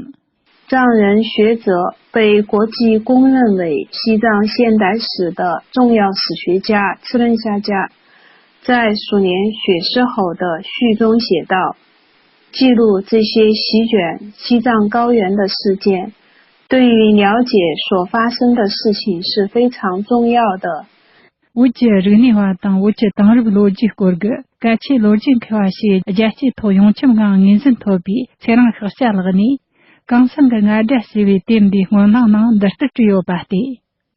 藏人学者被国际公认为西藏现代史的重要史学家次仁夏加在《鼠年雪狮吼》的序中写道：“记录这些席卷西藏高原的事件，对于了解所发生的事情是非常重要的。” བོད་ཀྱི་རིག་གནས་པ་དང་བོད་ཀྱི་དེང་རབས་ལོ་རྒྱུས་སྐོར་གྱི་གལ་ཆེའི་ལོ་རྒྱུས་མཁས་པ་ཞིག་རྒྱལ་སྤྱིའི་ཐོག་ཡོངས་ཁྱབ་ངང་ངོས་འཛིན་ཐོབ་པའི་ཚེ་རིང་ཤཱཀྱ་ལགས་ནས། གང་ཟག་གི་རྔ་སྒྲ་ཞེས་པའི་དེབ་འདིའི་སྔོན་ལངས་ནང་འདི་ལྟར་བྲིས་ཡོད་པ་སྟེ།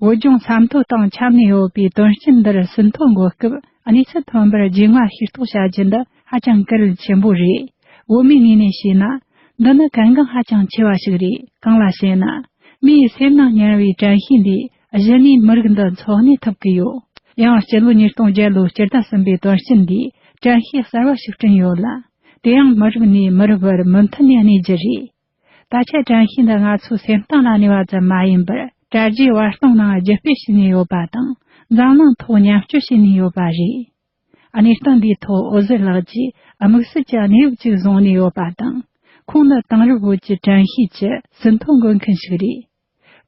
བོད་ལྗོངས་ས་མཐོའི་སྟེང་ཁྱབ་ནས་ཡོད་པའི་དོན་རྐྱེན་འདིར་ཟིན་ཐོ་འགོད་སྐབས་ གནས་ཚུལ་ཐོན་པར་རྗེས་མ་ཤེས་རྟོགས་བྱ་རྒྱུ་འདི་ཧ་ཅང་གལ་ཆེན་པོ་རེད། བོད་མིའི་ངོས་ནས་བཤད་ན། འདི་ནི་གལ་འགངས་ཧ་ཅང་ཆེ་བ་ཞིག་རེད། གང་ལ་ཞེ་ན། མིའི་སེམས་ནང་ཉར་བའི་དྲན་ཤེས་འདིས་གཞི་ནས་མི་རིགས་འདི་འཚོ་གནས་ཐུབ་ཀྱི་ཡོད། ཡང་སྤྱི་ལོ་ཉིས་སྟོང་བརྒྱད་ལོའི་སྤྱི་ཟླ་གསུམ་པའི་དོན་རྐྱེན་འདིས་དྲན་ཤེས་གསར་བ་ཞིག་བསྐྲུན་ཡོད་ལ། དེ་ཡང་མི་རིགས་ནས་མི་རིགས་བར་མུ་མཐུད་ནས་གནས་རྒྱུ་རེད། ད་ཆ་དྲན་ཤེས་འདི་ང་ཚོའི་སེམས་གཏིང་ལ་གནས་པ་ཙམ་མ་ཡིན་པར། དྲ་རྒྱའི་བར་སྟོང་ནང་བརྒྱུད་སྤེལ་བྱས་ནས་ཡོད་པ་དང་། འཛམ་གླིང་ཐོག་མཉམ་སྤྱོད་བྱས་ནས་ཡོད་པ་རེད། གནས་སྟངས་འདིའི་ཐོག་འོད་ཟེར་ལགས་ཀྱིས་དམིགས་བསལ་གྱི་གནས་བབ་ཅིག་བཟུང་ནས་ཡོད་པ་དང་། ཁོང་ནི་དེང་རབས་བོད་ཀྱི་དྲན་ཤེས་ཀྱི་ཟིན་ཐོ་འགོད་མཁན་ཞིག་རེད།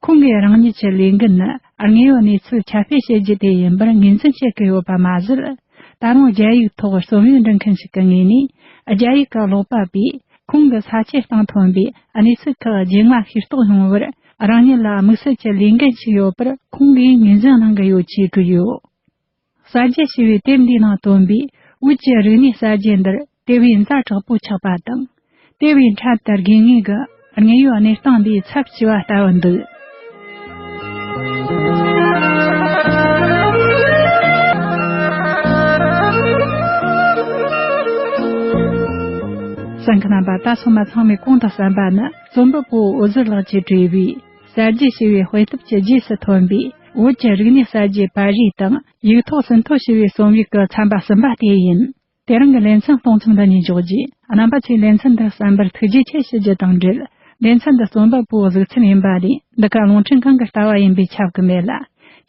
ཁོང་གིས་རང་ཉིད་ཀྱི་ལས་འགན་ནི་དངོས་ཡོད་གནས་ཚུལ་ཁྱབ་སྤེལ་བྱེད་རྒྱུ་དེ་ཡིན་པར་ངོས་འཛིན་བྱེད་ཀྱི་ཡོད་པ་མ་ཟད། ད་རུང་རྒྱ་ཡིག་ཐོག་རྩོམ་ཡིག་འབྲི་མཁན་ཞིག་གི་ངོས་ནས། རྒྱ་ཡིག་གི་ཀློག་པ་པས་ཁོང་གི་ས་ཆའི་སྟེང་ཐོན་པའི་གནས་ཚུལ་ཁག་རྗེས་མ་ཤེས་རྟོགས་ཡོང་བར་རང་ཉིད་ལ་དམིགས་བསལ་གྱི་ལས་འགན་ཞིག་ཡོད་པར་ཁོང་གིས་ངོས་འཛིན་གནང་གི་ཡོད་ཅེས་བྲིས་ཡོད། གསར་བརྗེ་ཞེས་པའི་དེབ་འདིའི་ནང་བཏོན་པའི་བོད་ཀྱི་རིག་གནས་གསར་བརྗེ་འདིར་དེ་བས་ཛ་དྲག་པོ་ཆགས་པ་དང་། དེ་བས་འཕྲལ་དུ་དགོས་ངེས་ཀྱི་དངོས་ཡོད་གནས་སྟངས་འདིའི་ཚབ་བྱས་པ་ལྟ་བུ་འདུག་གསན་མཁན་རྣམ་པ། ད་སོ་མ་ཚང་མས་གོང་དུ་གསན་པ་ནི་རྩོམ་པ་པོ་འོད་ཟེར་ལགས་ཀྱིས་བྲིས་པའི། གསར་བརྗེ་ཞེས་པའི་དཔེ་དེབ་ཀྱི་རྗེས་སུ་ཐོན་པའི་བོད་ཀྱི་རིག་གནས་གསར་བརྗེའི་པར་རིས་དང་། ཡིག་ཐོག་ཟིན་ཐོ་ཞེས་པའི་རྩོམ་ཡིག་གི་ཚན་པ་གསུམ་པ་དེ་ཡིན། དེ་རིང་གི་ལེ་ཚན་གཏོང་མཚམས་འདི་ནས་འཇོག་རྗེས། རྣམ་པ་ཚོས་ལེ་ཚན་འདི་གསན་པར་ཐུགས་རྗེ་ཆེ་ཞུ་རྒྱུ་དང་འབྲེལ། ལེ་ཚན་འདི་རྩོམ་པ་པོའི་གཟིགས་ཚུལ་ཡིན་པ་ལས། འདི་ག་རླུང་འཕྲིན་ཁང་གི་ལྟ་བ་ཡིན་པས་ཁྱབ་ཀྱི་མེད་ལ།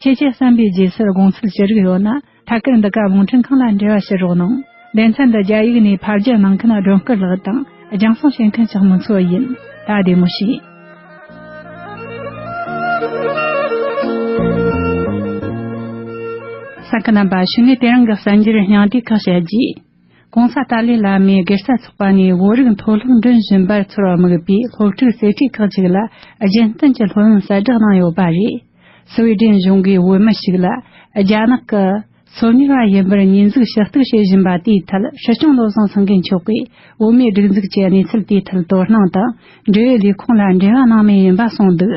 ཁྱེད་ཀྱིས་གསན་པའི་རྗེས་སུ་དགོངས་ཚུལ་ཅི་རིགས་ཡོད་ན། ཐད་ཀར་འདི་ག་རླུང་འཕྲིན་ཁང་ལ་འབྲེལ་བ་བྱེད་རོགས་གནང་། ལེ་ཚན་འདི་རྒྱ་ཡིག་ནས་ཕབ་སྒྱུར་གནང་མཁན་སྒྲོན་སྐུ་ལགས་དང་། རྒྱང་སྲིང་བྱེད་མཁན་ཞག་མོ་མཚོ་ཡིན། ད་བདེ་མོ་བྱོས། གསན་མཁན་རྣམ་པ། གཞུག་ནས་དེ་རིང་གི་གསར་འགྱུར་སྙིང་བསྡུས་ཁག་བཤད་རྒྱུ། གོང་ས་ཏཱ་ལའི་བླ་མས་དགེ་རྩ་ཚོགས་པ་ནས་བོད་རིགས་མཐོ་སློབ་འགྲིམ་བཞིན་པར་ཚོར་བ་དམིགས་པའི་སློབ་ཕྲུག་གསེར་ཁྲིའི་ཁག་ཅིག་ལ་རྒྱུན་གཏན་གྱི་སློབ་ཡོན་གསལ་བསྒྲགས་གནང་ཡོད་པ་རེད། སི་ཝི་ཌེན་གཞུང་གིས་བོད་མི་ཞིག་ལ་རྒྱ་ནག་གི་སོ་ཉུལ་བ་ཡིན་པར་ཉེས་འཛུགས་ཞུ་གཏུག་བྱེད་བཞིན་པ་དེའི་ཐད། སྲིད་སྐྱོང་བློ་བཟང་སེང་གེ་མཆོག་གིས་བོད་མིའི་སྒྲིག་འཛུགས་ཀྱི་གནས་ཚུལ་དེའི་ཐད་དོ་སྣང་དང་། འབྲེལ་ཡོད་ལས་ཁུངས་ལ་འབྲེལ་བ་གནང་མུས་ཡིན་པ་གསུངས་འདུག་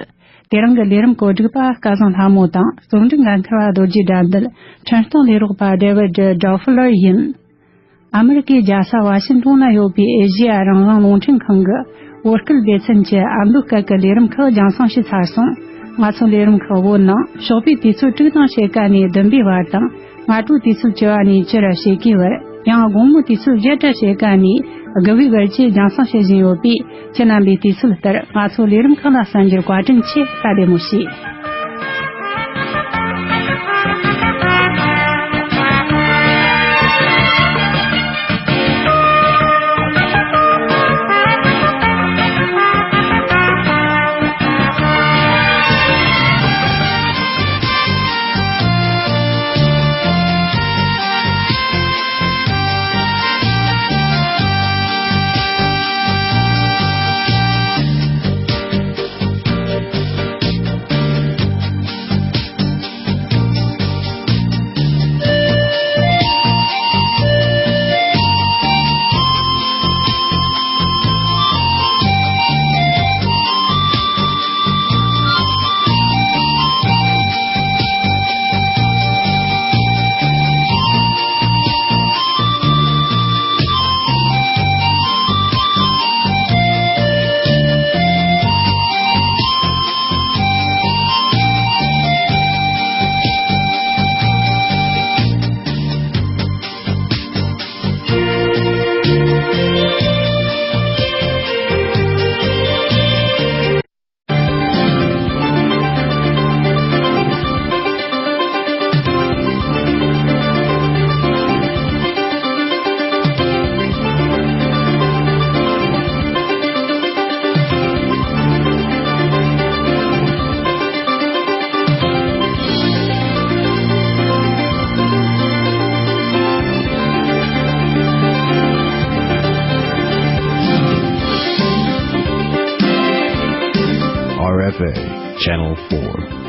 དེ་རིང་གི་ལས་རིམ་གོ་སྒྲིག་པ་སྐལ་བཟང་ལྷ་མོ་དང་། རྩོམ་སྒྲིག་འགན་འཁུར་བ་རྡོ་རྗེ་དགྲ་འདུལ། འཕྲིན་གཏོང་ལས་རོགས་པ་ཌེ་ཝིཌ་ཌོ་ཕུ་ལར་ཡིན། ཨ་མི་རི་ཀའི་རྒྱལ་ས་ཝ་ཤིང་ཏོན་ལ་ཡོད་པའི་ཨེ་ཤེ་ཡ་རང་དབང་རླུང་འཕྲིན་ཁང་གི་བོད་སྐད་སྡེ་ཚན་གྱི་ཨ་མདོ་སྐད་ཀྱི་ལས་རིམ་ཁག་རྒྱང་སྲིང་བྱས་ཚར་སོང་། ང་ཚོའི་ལས་རིམ་ཁག་བོད་ནང་ཞོགས་པའི་དུས་ཚོད་དྲུག་དང་ཕྱེད་ཀ་ནས་བདུན་པའི་བར་དང་། སྔ་དྲོའི་དུས་ཚོད་བཅུ་བ་ནས་བཅུ་ར་ཕྱེད་ཀའི་བར། ཡང་དགོང་མོའི་དུས་ཚོད་བརྒྱད་དང་ཕྱེད་ཀ་ནས་དགུ་པའི་བར་བཅས་རྒྱང་སྲིང་བྱེད་བཞིན་ཡོད་པས། ཁྱེད་རྣམ་པས་དུས་ཚོད་ལྟར་ང་ཚོའི་ལས་རིམ་ཁག་ལ་གསན་རྒྱུར་བཀའ་དྲིན་ཆེ། ད་བདེ་མོ་བྱོས། R F A, Channel four.